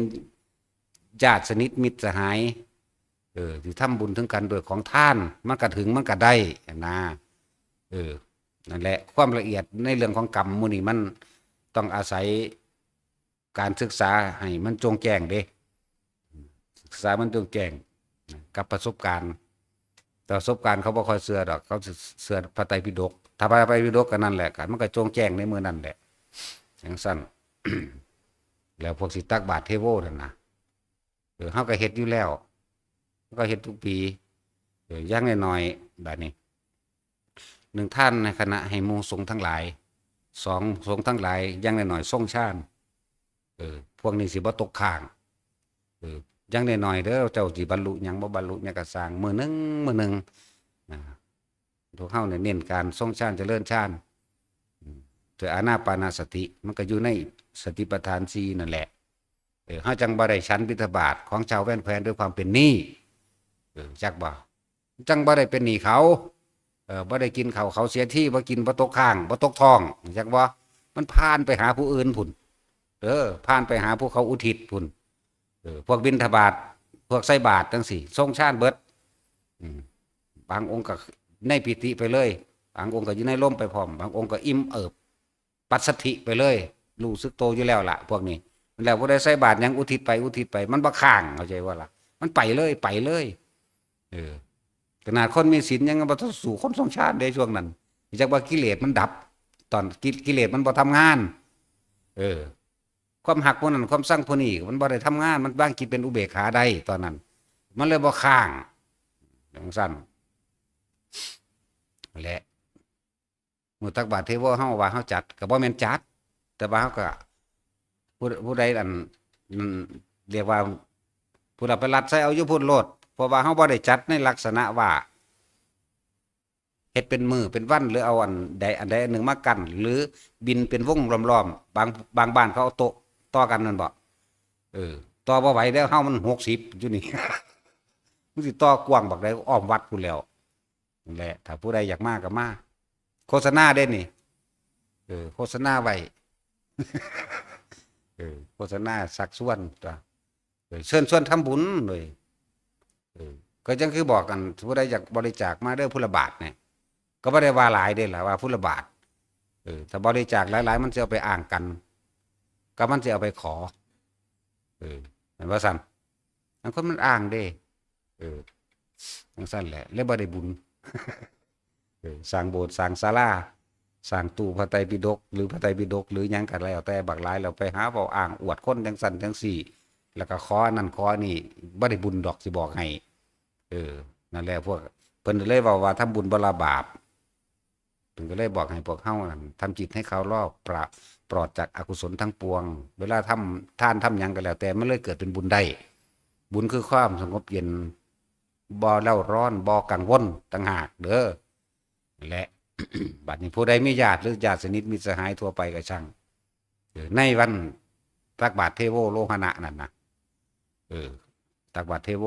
ญาติสนิทมิตรสหาย เออ ที่ทำบุญถึงกันด้วยของทาน มันก็ถึง มันก็ได้นะ เออ นั่นแหละ ความละเอียดในเรื่องของกรรมหมู่นี้มันต้องอาศัยการศึกษาให้มันโจ่งแจ้งเด้ ศึกษามันโจ่งแจ้งกับประสบการณ์ แต่ประสบการณ์เขาบ่ค่อยเชื่อดอก เขาสิเชื่อพระไตรปิฎก ถ้าพระไตรปิฎกก็นั่นแหละ มันก็โจ่งแจ้งในมื้อนั้นแหละ จั่งซั่น แล้วพวกสิตักบาตรเทโวนั่นนะ เออ เฮาก็เฮ็ดอยู่แล้ว เฮาก็เฮ็ดทุกปี เออ อย่างน้อยๆ บาดนี้ หนึ่ง ทานในคณะให้หมู่สงฆ์ทั้งหลาย สอง สงฆ์ทั้งหลาย อย่างน้อยๆ ทรงฌาน เออ พวกนี้สิบ่ตกค้าง เออ อย่างน้อยๆ เด้อ เจ้าสิบรรลุหยังบ่บรรลุหยังก็ซ่าง มื้อหนึ่ง มื้อหนึ่ง อ่า พวกเฮาเนี่ยเน้นการทรงฌานเจริญฌาน อืม แต่อานาปานสติ มันก็อยู่ในสติปัฏฐานสี่นั่นแหละ เออ เฮาจั่งบ่ได้ฉันบิณฑบาตของชาวแว่นแควนด้วยความเป็นหนี้ เออ จักบ่ จั่งบ่ได้เป็นหนี้เขา เออ บ่ได้กินข้าวเขาเสียที บ่กิน บ่ตกค้าง บ่ตกท้อง จักบ่ มันผ่านไปหาผู้อื่นพุ้น เออ ผ่านไปหาผู้เขาอุทิศพุ้น เออ พวกบิณฑบาต พวกใส่บาตรจั่งซี้ ทรงฌานเบิด อืม บางองค์ก็ในปีติไปเลย บางองค์ก็อยู่ในลมไปพร้อม บางองค์ก็อิ่มเอิบ ปัสสัทธิไปเลย รู้สึกโตอยู่แล้วล่ะ พวกนี้ แล้วผู้ใดใส่บาตรหยังอุทิศไป อุทิศไป มันบ่ค้าง เข้าใจบ่ล่ะ มันไปเลย ไปเลย เออ ขนาดคนมีศีลยังบ่สู้คนทรงฌานเด้ช่วงนั้น จักว่ากิเลสมันดับ ตอนกิ กิเลสมันบ่ทำงาน เออ ความฮักผู้นั้น ความชังผู้นี้ มันบ่ได้ทำงาน มันวางจิตเป็นอุเบกขาได้ตอนนั้น มันเลยบ่ค้าง จั่งซั่น และ มื้อตักบาตรเทโวเฮาว่าเฮาจัด ก็บ่แม่นจัด แต่ว่าเฮาก็ ผู้ ผู้ใดอัน อืม เรียกว่า ผู้ใดไปรัดใส่เอาอยู่พุ้นโลด เพราะว่าเฮาบ่ได้จัดในลักษณะว่า เฮ็ดเป็นมื้อเป็นวัน หรือเอาอันใดอันใดอันหนึ่งมากั้น หรือบินเป็นวงล้อมๆ บาง บางบ้านเขาเอาโต๊ะต่อกันนั่นบ่ เออ ต่อบ่ไหวแล้ว เฮามันหกสิบอยู่นี่ มันสิต่อกว้างบักใด อ้อมวัดพุ้นแล้ว นั่นแหละ ถ้าผู้ใดอยากมาก็มา โฆษณาเด้นี่ เออ โฆษณาไว้ เออ โฆษณาชักชวนตั๊ว เออ เชิญชวนทำบุญเลย เออ ก็จั่งคือบอกกัน ผู้ใดอยากบริจาคมาเด้อพุ้นละบาทเนี่ย ก็บ่ได้ว่าหลายเด้ล่ะ ว่าพุ้นละบาท เออ ถ้าบริจาคหลายๆ มันสิเอาไปอ้างกัน ก็มันสิเอาไปขอ เออ แม่นบ่ซั่น บางคนมันอ้างเด้ เออ จั่งซั่นแหละ เลยบ่ได้บุญ เออ สร้างโบสถ์ สร้างศาลา สร้างตู้พระไตรปิฎก หรือพระไตรปิฎก หรือหยังก็แล้วแต่ บักหลาย แล้วไปหาเว้าอ้างอวดคนจั่งซั่นจั่งซี้ แล้วก็ขออันนั้นขออันนี้ บ่ได้บุญดอก สิบอกให้ เออ นั่นแหละ พวกเพิ่นเลยเว้าว่าทำบุญบ่ละบาป เพิ่นก็เลยบอกให้พวกเฮานั่นทำจิตให้เขารอบปรา ปลอดจากอกุศลทั้งปวง เวลาทำทานทำหยังก็แล้วแต่ มันเลยเกิดเป็นบุญได้ บุญคือความสงบเย็น บ่เร่าร้อน บ่กังวลต่างหากเด้อ และ บัดนี้ผู้ใดมีญาติหรือญาติสนิทมิตรสหายทั่วไปก็ช่าง เออ ในวันตักบาตรเทโวโลหณะนั่นนะ เออ ตักบาตรเทโว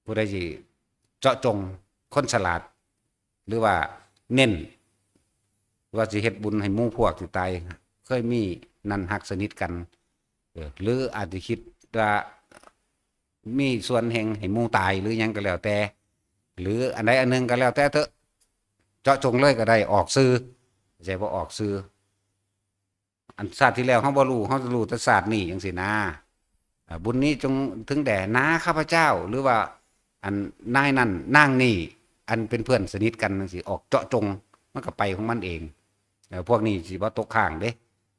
ผู้ใดสิเจาะจง คนฉลาด หรือว่าเน้น ว่าสิเฮ็ดบุญให้หมู่พวกสิตาย เคยมีนั่นฮักสนิทกัน เออ หรืออาจจะคิดว่ามีส่วนแห่งให้หมู่ตายหรือหยังก็แล้วแต่ หรืออันใดอันหนึ่งก็แล้วแต่เถอะ เจาะจงเลยก็ได้ ออกซื่อ เข้าใจบ่ ออกซื่อ อันชาติที่แล้วเฮาบ่รู้ เฮารู้แต่ชาตินี้จังซี้นะ อ่า บุญนี้จงถึงแด่น้าข้าพเจ้า หรือว่าอันนายนั่นนางนี่ อันเป็นเพื่อนสนิทกันจังซี้ ออกเจาะจง มันก็ไปของมันเอง เออ พวกนี้สิบ่ตกค้างเด้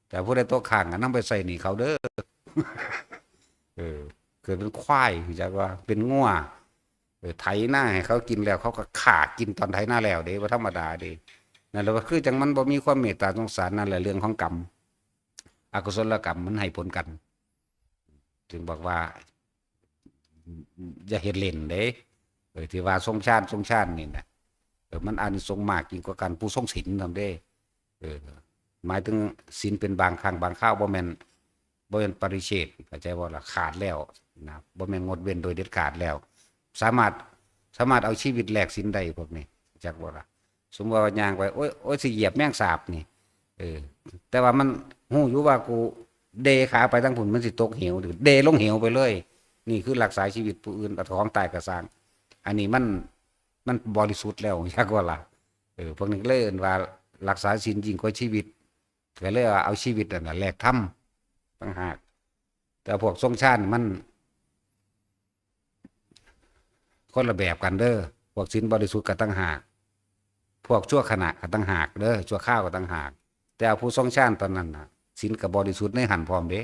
แต่ผู้ใดตกค้างก็นำไปใช้หนี้เขาเด้อ เออ เกิดเป็นควาย รู้จักว่า เป็นงัว เออ ไถนาให้เขากินแล้ว เขาก็ฆ่ากินตอนไถนาแล้วเด้ บ่ธรรมดาเด้ นั่นแหละ ก็คือจั่งมันบ่มีความเมตตาสงสาร นั่นแหละเรื่องของกรรม อกุศลกรรมมันให้ผลกัน จึงบอกว่า อย่าเฮ็ดเล่นเด้ เออ ที่ว่าทรงฌาน ทรงฌานนี่นะ เออ มันอานิสงส์มากยิ่งกว่าการผู้ทรงศีลนำเด้ เออ หมายถึงศีลเป็นบางครั้งบางคราว บ่แม่น บ่แม่นปฏิเสธ เข้าใจบ่ล่ะ ขาดแล้วนะ บ่แม่นงดเว้นโดยเด็ดขาดแล้ว สามารถ สามารถเอาชีวิตแลกศีลได้พวกนี้ จักบ่ล่ะ สมมุติว่าย่างไป โอ๊ย โอ๊ย สิเหยียบแมงสาบนี่ เออ แต่ว่ามันฮู้อยู่ว่ากูเดขาไปทางพุ้น มันสิตกเหว เดลงเหวไปเลย นี่คือรักษาชีวิตผู้อื่น เอาของตายก็ซ่าง อันนี้มัน มันบริสุทธิ์แล้ว จักบ่ล่ะ เออ พวกนี้ก็เลยเอิ้นว่ารักษาศีลยิ่งกว่าชีวิต ก็เลยว่าเอาชีวิตนั่นน่ะแลกธรรมต่างหาก แต่พวกทรงฌานมันคนละแบบกันเด้อ พวกศีลบริสุทธิ์ก็ต่างหาก พวกชั่วขณะก็ต่างหากเด้อ ชั่วคราวก็ต่างหาก แต่เอาผู้ทรงฌานตอนนั้นน่ะ ศีลก็บริสุทธิ์ในหั้นพร้อมเด้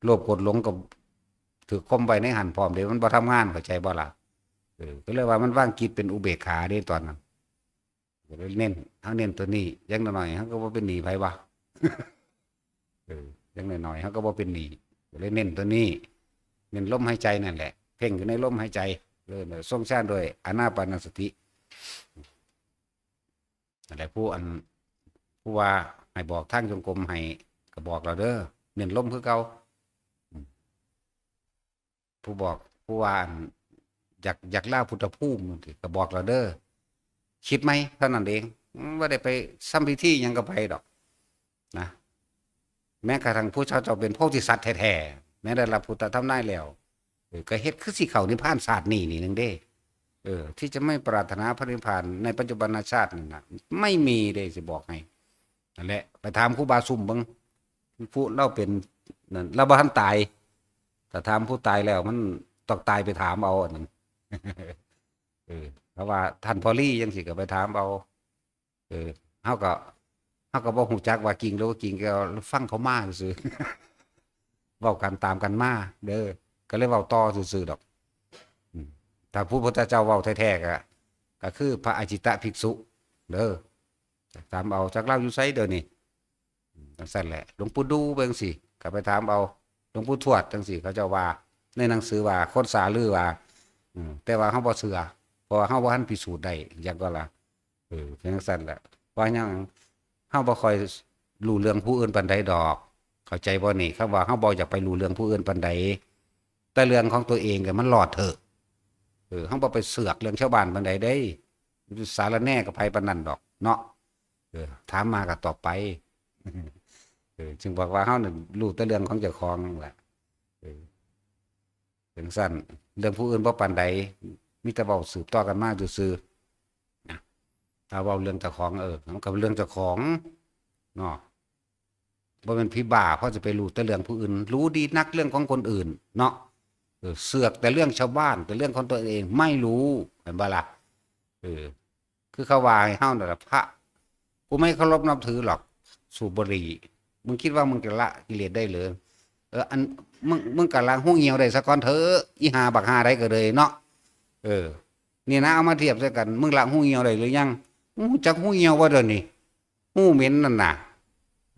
โลภโกรธหลงก็ถืกข่มไว้ในหั้นพร้อมเด้ มันบ่ทำงาน เข้าใจบ่ล่ะ เออ ก็เลยว่ามันวางจิตเป็นอุเบกขาเด้ตอนนั้น ก็เลยเน้น เฮาเน้นตัวนี้ อย่างน้อยๆ เฮาก็บ่เป็นหนี้ไผวะ เออ อย่างน้อยๆ เฮาก็บ่เป็นหนี้ ก็เลยเน้นตัวนี้ เน้นลมหายใจนั่นแหละ เพ่งอยู่ในลมหายใจ เออ ทรงฌานด้วยอานาปานสติ นั่นแหละ ผู้อัน ผู้ว่าให้บอกทางจงกรมให้ ก็บอกแล้วเด้อ เน้นลมคือเก่า อืม ผู้บอก ผู้ว่าอัน อยาก อยากลาพุทธภูมิจังซี้ ก็บอกแล้วเด้อ คิดใหม่เท่านั้นเอง อืม บ่ได้ไปทำพิธีหยังก็ไปดอก นะ แม้กระทั่งผู้เจ้าเจ้าเป็นโพธิสัตว์แท้ๆ แม้ได้รับพุทธธรรมนายแล้ว เออ ก็เฮ็ดคือสิเข้านิพพานชาตินี้นี่หนึ่งเด้ เออ ที่จะไม่ปรารถนาพระนิพพานในปัจจุบันชาตินั่นน่ะ ไม่มีเด้ สิบอกให้ นั่นแหละ ไปถามครูบาซุ่มเบิ่ง ผู้เล่าเป็นนั่น เล่าบ่ทันตาย ถ้าถามผู้ตายแล้ว มันต้องตายไปถามเอาอันนั้น เออ เพราะว่าท่านพอลี่จังซี้ก็ไปถามเอา เออ เฮาก็ เฮาก็บ่ฮู้จักว่าจริงหรือบ่จริง ก็ฟังเขามาซื่อๆ เว้ากันตามกันมาเด้อ ก็เลยเว้าต่อซื่อๆ ดอก อืม ถ้าผู้พุทธเจ้าเว้าแท้ๆ ก็ ก็คือพระอาจิตตภิกษุ เด้อ ถามเอา จักลาวอยู่ไสเดี๋ยวนี้ อืม จังซั่นแหละ หลวงปู่ดู่ไปจังซี้ ก็ไปถามเอา หลวงปู่ทวดจังซี้ เขาเจ้าว่า ในหนังสือว่า คนสาลือว่า อืม แต่ว่าเฮาบ่เชื่อ เพราะว่าเฮาบ่ทันพิสูจน์ได้ หยังก็ล่ะ เออ เป็นจังซั่นแหละ ว่าหยัง เฮาบ่ค่อยรู้เรื่องผู้อื่นปานใดดอก เข้าใจบ่นี่ คำว่าเฮาบ่อยากไปรู้เรื่องผู้อื่นปานใด แต่เรื่องของตัวเองเนี่ยมันรอดเถอะ เออ เฮาบ่ไปเสือกเรื่องชาวบ้านปานใดเด้ สารแหน่กับไผปานนั้นดอกเนาะ เออ ถามมาก็ตอบไป เออ จึงบอกว่าเฮานี่รู้แต่เรื่องของเจ้าของนั่นแหละ เออ จังซั่น เรื่องผู้อื่นบ่ปานใด มีแต่เว้าสืบต่อกันมาซื่อๆ นะ ถ้าเว้าเรื่องเจ้าของ เออ มันก็เป็นเรื่องเจ้าของ เนาะ บ่แม่นผีบ้า พอจะไปรู้แต่เรื่องผู้อื่น รู้ดีนักเรื่องของคนอื่น เนาะ เออ เสือกแต่เรื่องชาวบ้าน แต่เรื่องของตัวเองไม่รู้ เห็นบ่ล่ะ เออ คือเขาว่าให้เฮานั่นล่ะ พระ กูไม่เคารพนับถือหรอก สูบบุหรี่ มึงคิดว่ามึงจะละกิเลสได้เหรอ เออ อัน มึง มึงก็ละฮูเหี่ยวได้ซะก่อนเถอะ อีห่าบักห่าใดก็เลยเนาะ เออ นี่นะ เอามาเทียบใส่กัน มึงละฮูเหี่ยวได้หรือยัง มึงรู้จักฮูเหี่ยวบ่เดี๋ยวนี้ ฮูเหม็นนั่นน่ะ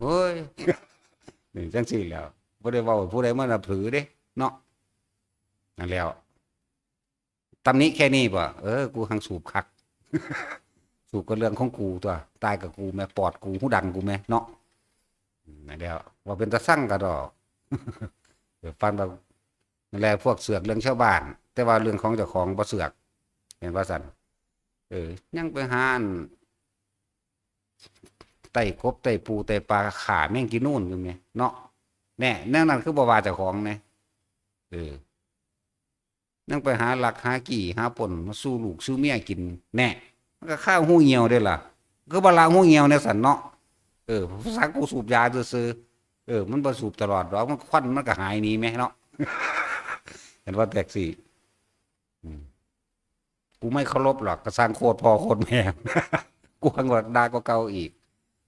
โอ้ย นี่จังซี่แหล้ว บ่ได้เว้าให้ผู้ใดมานับถือเด้ เนาะ นั่นแหล้ว ตำหนิแค่นี้บ่ เออ กูหังสูบคัก สูบก็เรื่องของกูตั๊ว ตายกับกูแม่ ปอดกู ฮูดังกูแม่ เนาะ อืม นั่นแหล้ว ว่าเป็นตาซังกะดอก เออ ฟันว่า นั่นแหละ พวกเสือกเรื่องชาวบ้าน แต่ว่าเรื่องของเจ้าของบ่เสือก เห็นว่าซั่น เออ ยังไปหาอัน ไต่กบไต่ปูไต่ปลา ฆ่าแมงกีนูนอยู่แหมเนาะ แน่ แนวนั้นคือบ่ว่าเจ้าของแหน่ เออ ยังไปหาลักหาจี้หาปล้นมาสู่ลูกสู่เมียกิน แน่ มันก็คาหูเหี่ยวเด้ล่ะ คือบ่ละหูเหี่ยวแนวซั่นเนาะ เออ ภาษากูสูบยาซื่อๆ เออ มันบ่สูบตลอดดอก มันควันมันก็หายหนีแหมเนาะ เห็นว่าแท็กซี่ อืม กูไม่เคารพหรอก ก็สร้างโคตรพ่อโคตรแม่ กูหังว่าด่าก็เก่าอีก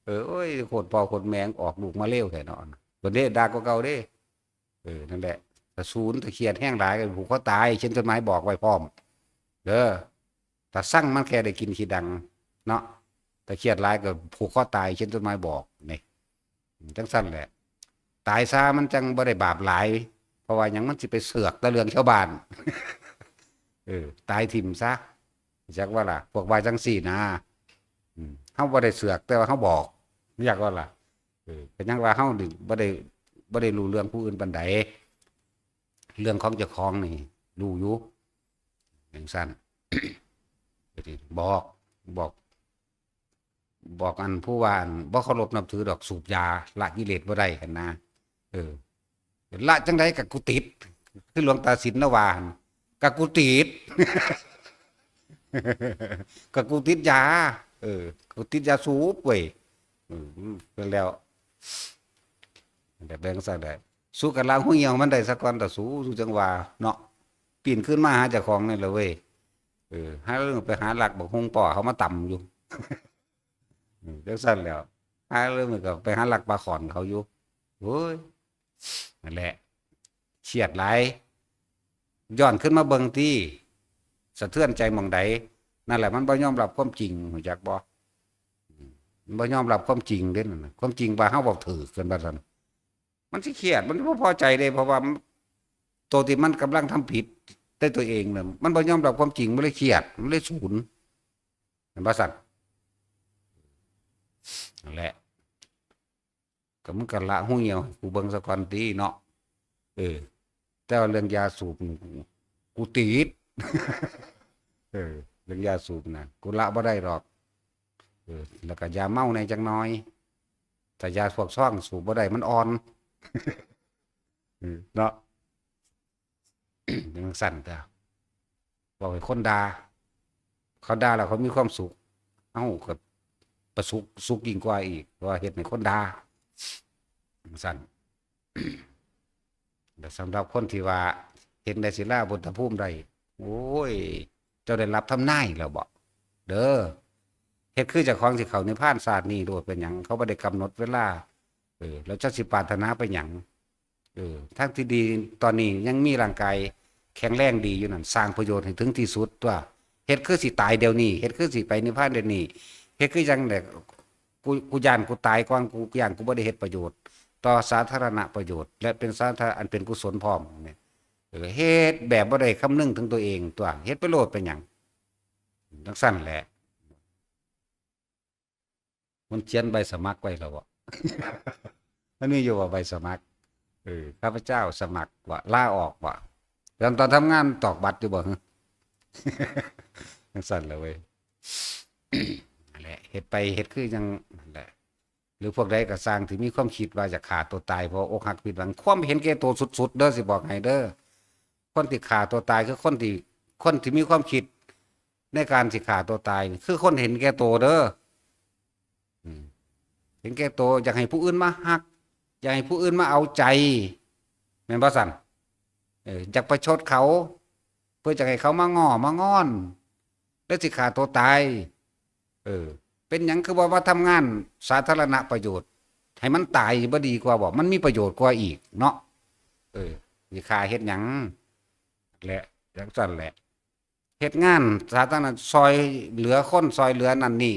เออ โอ้ย โคตรพ่อโคตรแม่ ออกลูกมาเลวแท้เนาะ เพิ่นเด้ด่าก็เก่าเด้ เออ นั่นแหละ ถ้าสูนถ้าเครียดแฮงหลายก็ผูกคอตาย เขียนจดหมายบอกไว้พร้อม เด้อ ถ้าซังมันแค่ได้กินขี้ดังเนาะ ถ้าเครียดหลายก็ผูกคอตาย เขียนจดหมายบอก นี่ จั่งซั้นแหละ ตายซะมันจั่งบ่ได้บาปหลาย เพราะว่าหยัง มันสิไปเสือกแต่เรื่องชาวบ้าน เออ ตายถิ่มซะ จักว่าล่ะ พวกว่าจั่งซี้นะ อืม เฮาบ่ได้เสือก แต่ว่าเฮาบอก จักว่าล่ะ เออ ก็ยังว่าเฮานี่บ่ได้ บ่ได้รู้เรื่องผู้อื่นปานใด เรื่องของเจ้าของนี่รู้อยู่ จั่งซั้น บอก บอก บอกอันผู้ว่าอันบ่เคารพนับถือดอก สูบยา ละกิเลสบ่ได้หั้นนะ เออ ละจั่งใดก็กูติด คือหลวงตาสินนะว่าหั่น ก็กูติด ก็กูติดยา เออ กูติดยาสูบเว้ย อืม แล้ว แต่แบ่งซะได้ สู้กันละหูเหี่ยวมันได้ซะก่อน แต่สู้ สู้จั่งว่าเนาะ ปีนขึ้นมาหาเจ้าของนี่แหละเว้ย เออ หาเรื่องไปหาลักบักฮุ่งป้อเขามาตำอยู่ อืม จั่งซั้นแหล้ว หาเรื่องก็ไปหาลักปลาข้อนเขาอยู่ โอ้ย นั่นแหละ เครียดหลาย ย้อนขึ้นมาเบิ่งติ สะเทือนใจหม่องใด นั่นแหละ มันบ่ยอมรับความจริง รู้จักบ่ อืม มันบ่ยอมรับความจริงเด้นั่นน่ะ ความจริงว่าเฮาเว้าถูก เพิ่นว่าซั่น มันสิเครียด มันบ่พอใจเด้ เพราะว่ามัน ตัวที่มันกำลังทำผิดด้วยตัวเองน่ะ มันบ่ยอมรับความจริง มันเลยเครียด มันเลยสูน แม่นบ่ซั่น นั่นแหละ ก็มึงก็ละหูเหี่ยวให้กูเบิ่งซะก่อนติเนาะ เออ แต่ว่าเรื่องยาสูบนี่ กู กูติด เออ เรื่องยาสูบน่ะ กูละบ่ได้ดอก เออ แล้วก็ยาเมาแหน่จักหน่อย แต่ยาพวกซองสูบบ่ได้ มันอ่อน เออ เนาะ จั่งซั้นเด้อ เว้าให้คนด่า เขาด่าแล้วเขามีความสุข เอ้า ก็ประสุข สุขยิ่งกว่าอีก เพราะว่าเฮ็ดให้คนด่า จั่งซั้น แต่สำหรับคนที่ว่าเห็นได้ศิลาบุตรภูมิได้ โอ้ย เจ้าได้รับทำนายแล้วบ่ เด้อ เฮ็ดคือเจ้าของสิเข้านิพพานชาตินี้โลด เป็นหยัง เขาบ่ได้กำหนดเวลา เออ แล้วเจ้าสิปรารถนาไปหยัง เออ ทางที่ดีตอนนี้ยังมีร่างกายแข็งแรงดีอยู่นั่น สร้างประโยชน์ให้ถึงที่สุดตั๊ว เฮ็ดคือสิตายเดี๋ยวนี้ เฮ็ดคือสิไปนิพพานเดี๋ยวนี้ เฮ็ดคือจั่งใด กู กูย้านกูตายก่อน กูย้านกูบ่ได้เฮ็ดประโยชน์ ต่อสาธารณประโยชน์ และเป็นสาธาร อันเป็นกุศลพร้อมเนี่ย เออ เฮ็ดแบบบ่ได้คำนึงถึงตัวเองตั๊ว เฮ็ดไปโลดเป็นหยัง จั่งซั้นแหละ มันเขียนใบสมัครไว้แล้วบ่ มันมีอยู่ว่าใบสมัคร เออ ข้าพเจ้าสมัครว่า ลาออกว่า ตอน ตอนทำงานตอกบัตรอยู่บ่ จั่งซั้นแหละเว้ย นั่นแหละ เฮ็ดไปเฮ็ดคือจั่งนั่นแหละ หรือพวกใดก็ซ่างที่มีความคิดว่าจะฆ่าตัวตายเพราะอกหักผิดหวัง ความเห็นแก่ตัวสุดๆ เด้อ สิบอกให้เด้อ คนที่ฆ่าตัวตายคือคนที่ คนที่มีความคิดในการสิฆ่าตัวตายนี่ คือคนเห็นแก่ตัวเด้อ อืม เห็นแก่ตัว อยากให้ผู้อื่นมาฮัก อยากให้ผู้อื่นมาเอาใจ แม่นบ่ซั่น เออ อยากประชดเขา เพื่อจะให้เขามาง้อมางอน แล้วสิฆ่าตัวตาย เออ เป็นหยังคือว่ามาทำงานสาธารณประโยชน์ ให้มันตายบ่ดีกว่าบ่ มันมีประโยชน์กว่าอีกเนาะ เออ สิฆ่าเฮ็ดหยัง และจั่งซั้นแหละ เฮ็ดงานสาธารณะ ซ่อยเหลือคน ซ่อยเหลือนั่นนี่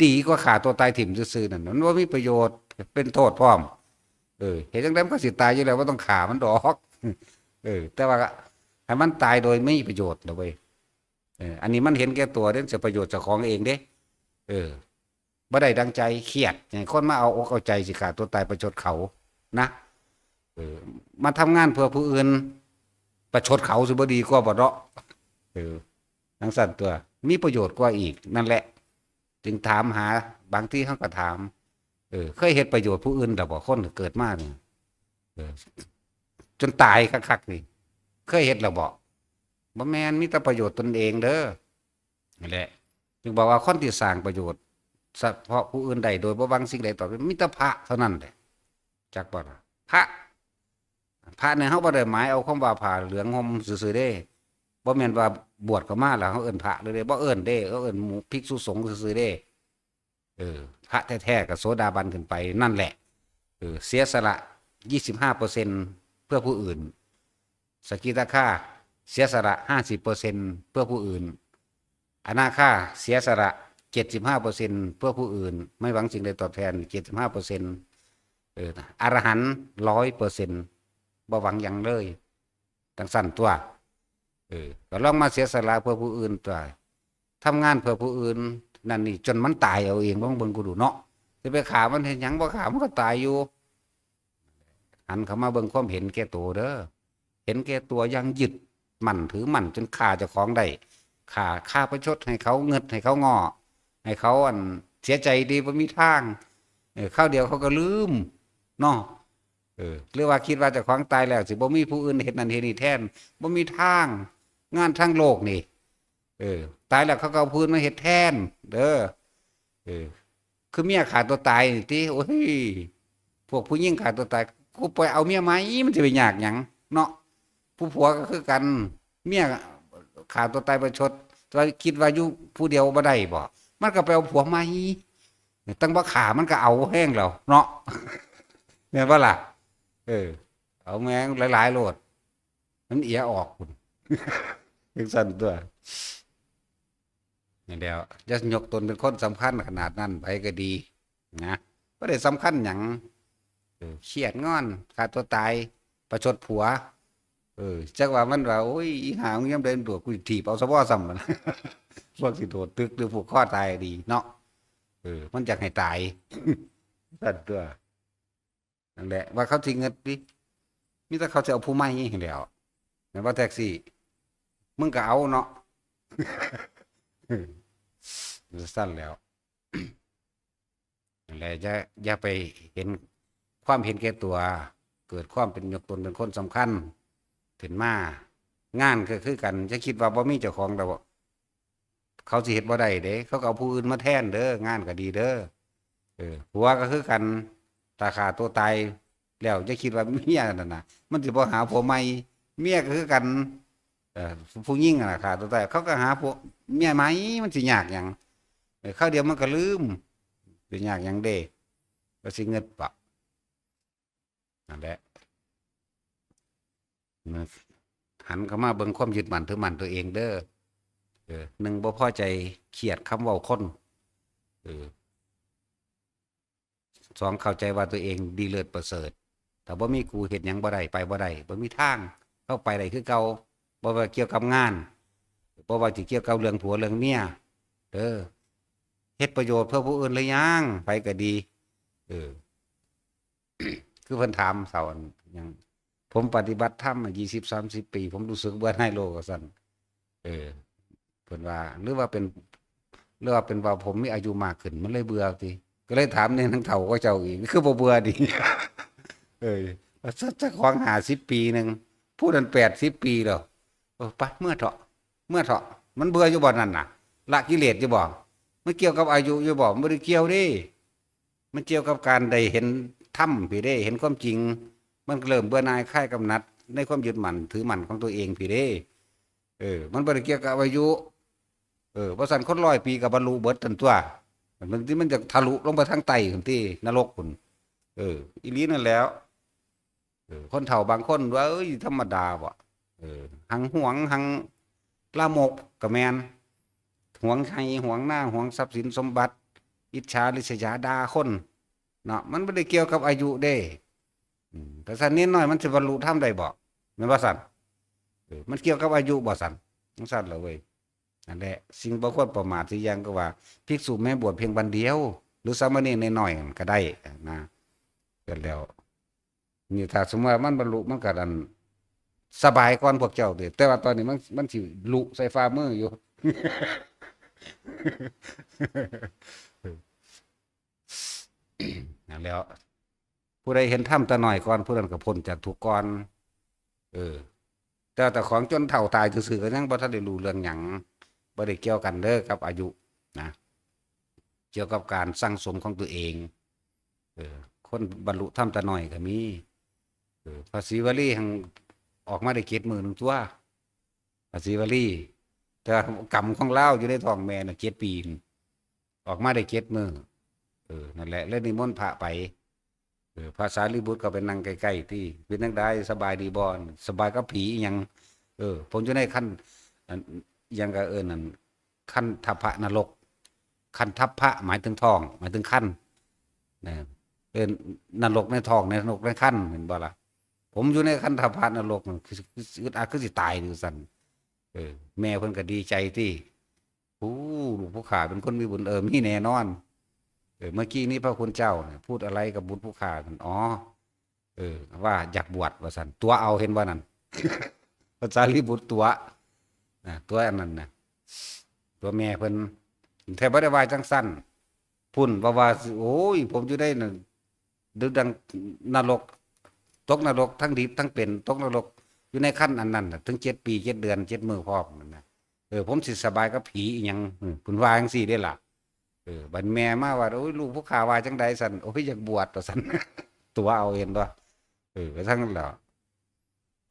ดีกว่าฆ่าตัวตายถิ่มซื่อๆ นั่น มันบ่มีประโยชน์ เป็นโทษพร้อม เออ เฮ็ดจั่งใดมันก็สิตายอยู่แล้ว บ่ต้องฆ่ามันดอก เออ แต่ว่าให้มันตายโดยมีประโยชน์นะเว้ย เออ อันนี้มันเห็นแก่ตัวเด้ เสียประโยชน์เจ้าของเองเด้ เออ บ่ได้ดังใจ เครียด ให้คนมาเอาอกเอาใจ สิฆ่าตัวตายประชดเขานะ เออ มาทำงานเพื่อผู้อื่น ประชดเขาสิบ่ดีกว่าบ่เนาะ เออ จั่งซั้นตั๊ว มีประโยชน์กว่าอีก นั่นแหละ จึงถามหา บางทีเขาก็ถาม เออ เคยเฮ็ดประโยชน์ผู้อื่นแล้วบ่ คนเกิดมาเนี่ย เออ จนตายคักๆนี่ เคยเฮ็ดแล้วบ่ บ่แม่น มีแต่ประโยชน์ตนเองเด้อ นั่นแหละ จึงบอกว่าคนที่สร้างประโยชน์เฉพาะผู้อื่นได้โดยบ่หวังสิ่งใดตอบแทน มีแต่พระเท่านั้นแหละ จักบ่ล่ะ พระ พระเนี่ย เฮาบ่ได้หมายเอาความว่าผ้าเหลืองห่มซื่อๆเด้ บ่แม่นว่าบวชเข้ามาแล้วเฮาเอิ้นพระเลยเด้ บ่เอิ้นเด้ เฮาเอิ้นหมู่ภิกษุสงฆ์ซื่อๆเด้ เออ พระแท้ๆก็โสดาบันขึ้นไปนั่นแหละ เออ เสียสละ ยี่สิบห้าเปอร์เซ็นต์ เพื่อผู้อื่น สกิทาคา เสียสละ ห้าสิบเปอร์เซ็นต์ เพื่อผู้อื่น อนาคา เสียสละ เจ็ดสิบห้าเปอร์เซ็นต์ เพื่อผู้อื่น ไม่หวังสิ่งใดตอบแทน เจ็ดสิบห้าเปอร์เซ็นต์ เออ อรหันต์ ร้อยเปอร์เซ็นต์ บ่หวังหยังเลย จั่งซั้นตั๊ว เออ ก็ลองมาเสียสละเพื่อผู้อื่นตั๊ว ทำงานเพื่อผู้อื่น นั่นนี่ จนมันตายเอาเอง ลองเบิ่งกูดูเนาะ สิไปฆ่ามันเฮ็ดหยัง บ่ฆ่ามันก็ตายอยู่ หันเข้ามาเบิ่งความเห็นแก่ตัวเด้อ เห็นแก่ตัวอย่างยึดมั่นถือมั่นจนฆ่าเจ้าของได้ ฆ่า ฆ่าประชดให้เขาเงิดให้เขางอ ให้เขาอันเสียใจดี บ่มีทาง เออ คราวเดียวเขาก็ลืมเนาะ เออ หรือว่าคิดว่าเจ้าของตายแล้วสิบ่มีผู้อื่นเฮ็ดนั่นเฮ็ดนี่แทน บ่มีทาง งานทั้งโลกนี่ เออ ตายแล้วเขาก็เอาผู้อื่นมาเฮ็ดแทน เด้อ เออ คือเมียฆ่าตัวตายนี่ติ โอ้ย พวกผู้หญิงฆ่าตัวตาย กูไปเอาเมียใหม่ มันสิไปยากหยังเนาะ ผู้ผัวก็คือกัน เมียฆ่าตัวตายประชด แต่ว่าคิดว่าอยู่ผู้เดียวบ่ได้บ่ มันก็ไปเอาผัวใหม่ ตั้งบ่ฆ่ามันก็เอาแฮงแล้วเนาะ แม่นบ่ล่ะ เออ เอาแม่งหลายๆโลด มันเอียออกพุ้น จั่งซั้นตั๊ว นี่แหล้ว อย่ายกตนเป็นคนสำคัญขนาดนั้น ไผก็ดีนะ บ่ได้สำคัญหยัง เออ เครียดงอน ฆ่าตัวตาย ประชดผัว เออ จักว่ามันว่า โอ้ย อีห่ามึงยามใดมันตัวกูถีบเอาซะบ่ซ้ำมัน พวกสิโดดตึกหรือผูกคอตายดีเนาะ เออ มันอยากให้ตาย ซั้นตั๊ว นั่นแหละ ว่าเขาสิเงิดติ มีแต่เขาสิเอาผู้ใหม่หั้นแหล้ว แม่นบ่แท็กซี่ มึงก็เอาเนาะ จั่งซั้นแหล้ว นั่นแหละ อย่า อย่าไปเห็นความเห็นแก่ตัว เกิดความเป็นยกตนเป็นคนสำคัญขึ้นมา งานก็คือกัน อย่าคิดว่าบ่มีเจ้าของแล้ว เขาสิเฮ็ดบ่ได้เด้ เขาก็เอาผู้อื่นมาแทนเด้อ งานก็ดีเด้อ เออ ผัวก็คือกัน ถ้าฆ่าตัวตายแล้ว อย่าคิดว่าเมียนั่นน่ะ มันสิบ่หาผัวใหม่ เมียก็คือกัน เออ ผู้หญิงนั่นน่ะฆ่าตัวตาย เขาก็หาผัว เมียใหม่ มันสิยากหยัง เออ คราวเดียวมันก็ลืม สิยากหยังเด้ ก็สิเงิดปะ นั่นแหละ หันเข้ามาเบิ่งความยึดมั่นถือมั่นตัวเองเด้อ เออ หนึ่ง บ่พอใจ เครียดคำเว้าคน เออ สอง เข้าใจว่าตัวเองดีเลิศประเสริฐ ถ้าบ่มีกูเฮ็ดหยังบ่ได้ ไปบ่ได้ บ่มีทาง เข้าไปได้คือเก่า บ่ว่าเกี่ยวกับงาน บ่ว่าสิเกี่ยวกับเรื่องผัวเรื่องเมีย เออ เฮ็ดประโยชน์เพื่อผู้อื่นหรือยัง ไผก็ดี เออ คือเพิ่นถามเสาร์อันหยัง ผมปฏิบัติธรรมมา ยี่สิบ สามสิบ ปี ผมรู้สึกเบื่อหน่ายโลก ว่าซั่น เออ เพิ่นว่า หรือว่าเป็น หรือว่าเป็นว่าผมมีอายุมากขึ้น มันเลยเบื่อติ ก็เลยถามแหน่นางเฒ่าเขาเจ้าอีก คือบ่เบื่อติ เออ ว่าซะ เจ้าของ ห้าสิบ ปีหนึ่ง ผู้นั้น แปดสิบ ปีแล้ว เออ ไป เมือเถาะ เมือเถาะ มันเบื่ออยู่บ่นั่นน่ะ ละกิเลสอยู่บ่ มันเกี่ยวกับอายุอยู่บ่ มันบ่ได้เกี่ยวเด้ มันเกี่ยวกับการได้เห็นธรรมพี้เด้ เห็นความจริง มันเริ่มเบื่อหน่ายคลายกำหนัดในความยึดมั่นถือมั่นของตัวเองพี้เด้ เออ มันบ่ได้เกี่ยวกับอายุ เออ บ่ซั้นคนร้อยปีก็บรรลุเบิดตันตั๊ว มันที่มันจะทะลุลงไปทางใต้พุ้นติ นรกพุ้น เออ อีหลีนั่นแหล้ว เออ คนเฒ่าบางคนว่า เอ้ย ธรรมดาบ่ เออ หังหวง หังลามกก็แม่น หวงไฮ่หวงนา หวงทรัพย์สินสมบัติ อิจฉาริษยาด่าคน เนาะ มันบ่ได้เกี่ยวกับอายุเด้ อืม แต่ซั้นเนนน้อยมันสิบรรลุธรรมได้บ่ แม่นบ่ซั้น เออ มันเกี่ยวกับอายุบ่ซั้น จั่งซั้นล่ะเว้ย นั่นแหละ สิ่งบ่ควรประมาทสี่อย่างก็ว่า ภิกษุแม้บวชเพียงวันเดียว หรือสามเณรน้อยๆนั่นก็ได้นะ ก็แล้ว นี่ถ้าสมมุติว่ามันบรรลุมันก็อันสบายก่อนพวกเจ้าเด้ แต่ว่าตอนนี้มัน มันสิลุใส่ฝ่ามืออยู่ เ นั่นแหล้ว ผู้ใดเห็นธรรมแต่น้อยก่อน ผู้นั้นก็พ้นจากทุกข์ก่อน เออ แต่เจ้าของจนเฒ่าตายซื่อๆ ก็ยังบ่ทันได้รู้เรื่องหยัง บ่ได้เกี่ยวกันเด้อกับอายุนะ เกี่ยวกับการสั่งสมของตัวเอง เออ คนบรรลุธรรมแต่น้อยก็มี เออ พระศรีวลีหั่นออกมาได้เจ็ดมื้อหนึ่งตัว พระศรีวลี แต่กรรมของลาวอยู่ในท้องแม่น่ะเจ็ดปี ออกมาได้เจ็ดมื้อ เออ นั่นแหละ แล้วนิมนต์พระไป เออ พระสารีบุตรก็ไปนั่งใกล้ๆ ที่ "เป็นจั่งใด สบายดีบ่" "สบายกับผีอิหยัง เออ ผมอยู่ในคัน อัน อิหยังก็เอิ้นนั่น คันธพะนรก คันธพะหมายถึงท้อง หมายถึงคัน นะ เอิ้นนรกในท้อง นรกในคัน เห็นบ่ล่ะ ผมอยู่ในคันธพะนรก คือ คือ อึดอัด คือสิตายอยู่ซั่น เออ แม่เพิ่นก็ดีใจติ "โอ้ ลูกผู้ข้าเป็นคนมีบุญ" "เออ มีแน่นอน เออ เมื่อกี้นี้พระคุณเจ้าเนี่ยพูดอะไรกับบุตรผู้ข้า" "อ๋อ เออ ว่าอยากบวช" ว่าซั่น ตั๋วเอา เห็นบ่นั่น พระสารีบุตรตั๋ว นะ ตั๋วอันนั้นนะ ตั๋วแม่เพิ่น แท้บ่ได้ว่าจั่งซั่น พุ้นว่า ว่า "โอ้ย ผมอยู่ในนั่น ดึกดังนรก ตกนรกทั้งดิบทั้งเป็น ตกนรกอยู่ในคันอันนั้นน่ะ ถึงเจ็ดปี เจ็ดเดือน เจ็ดมื้อพร้อมนั่นนะ เออ ผมสิสบายกับผีอิหยัง" อืม เพิ่นว่าจั่งซี้เด้ล่ะ เออ บัดแม่มาว่า "โอ้ย ลูกผู้ข้าว่าจั่งใดซั่น" "โอ้ย อยากบวช" ว่าซั่น ตั๋วเอา เห็นบ่ เออ ก็ซั่นแหล้ว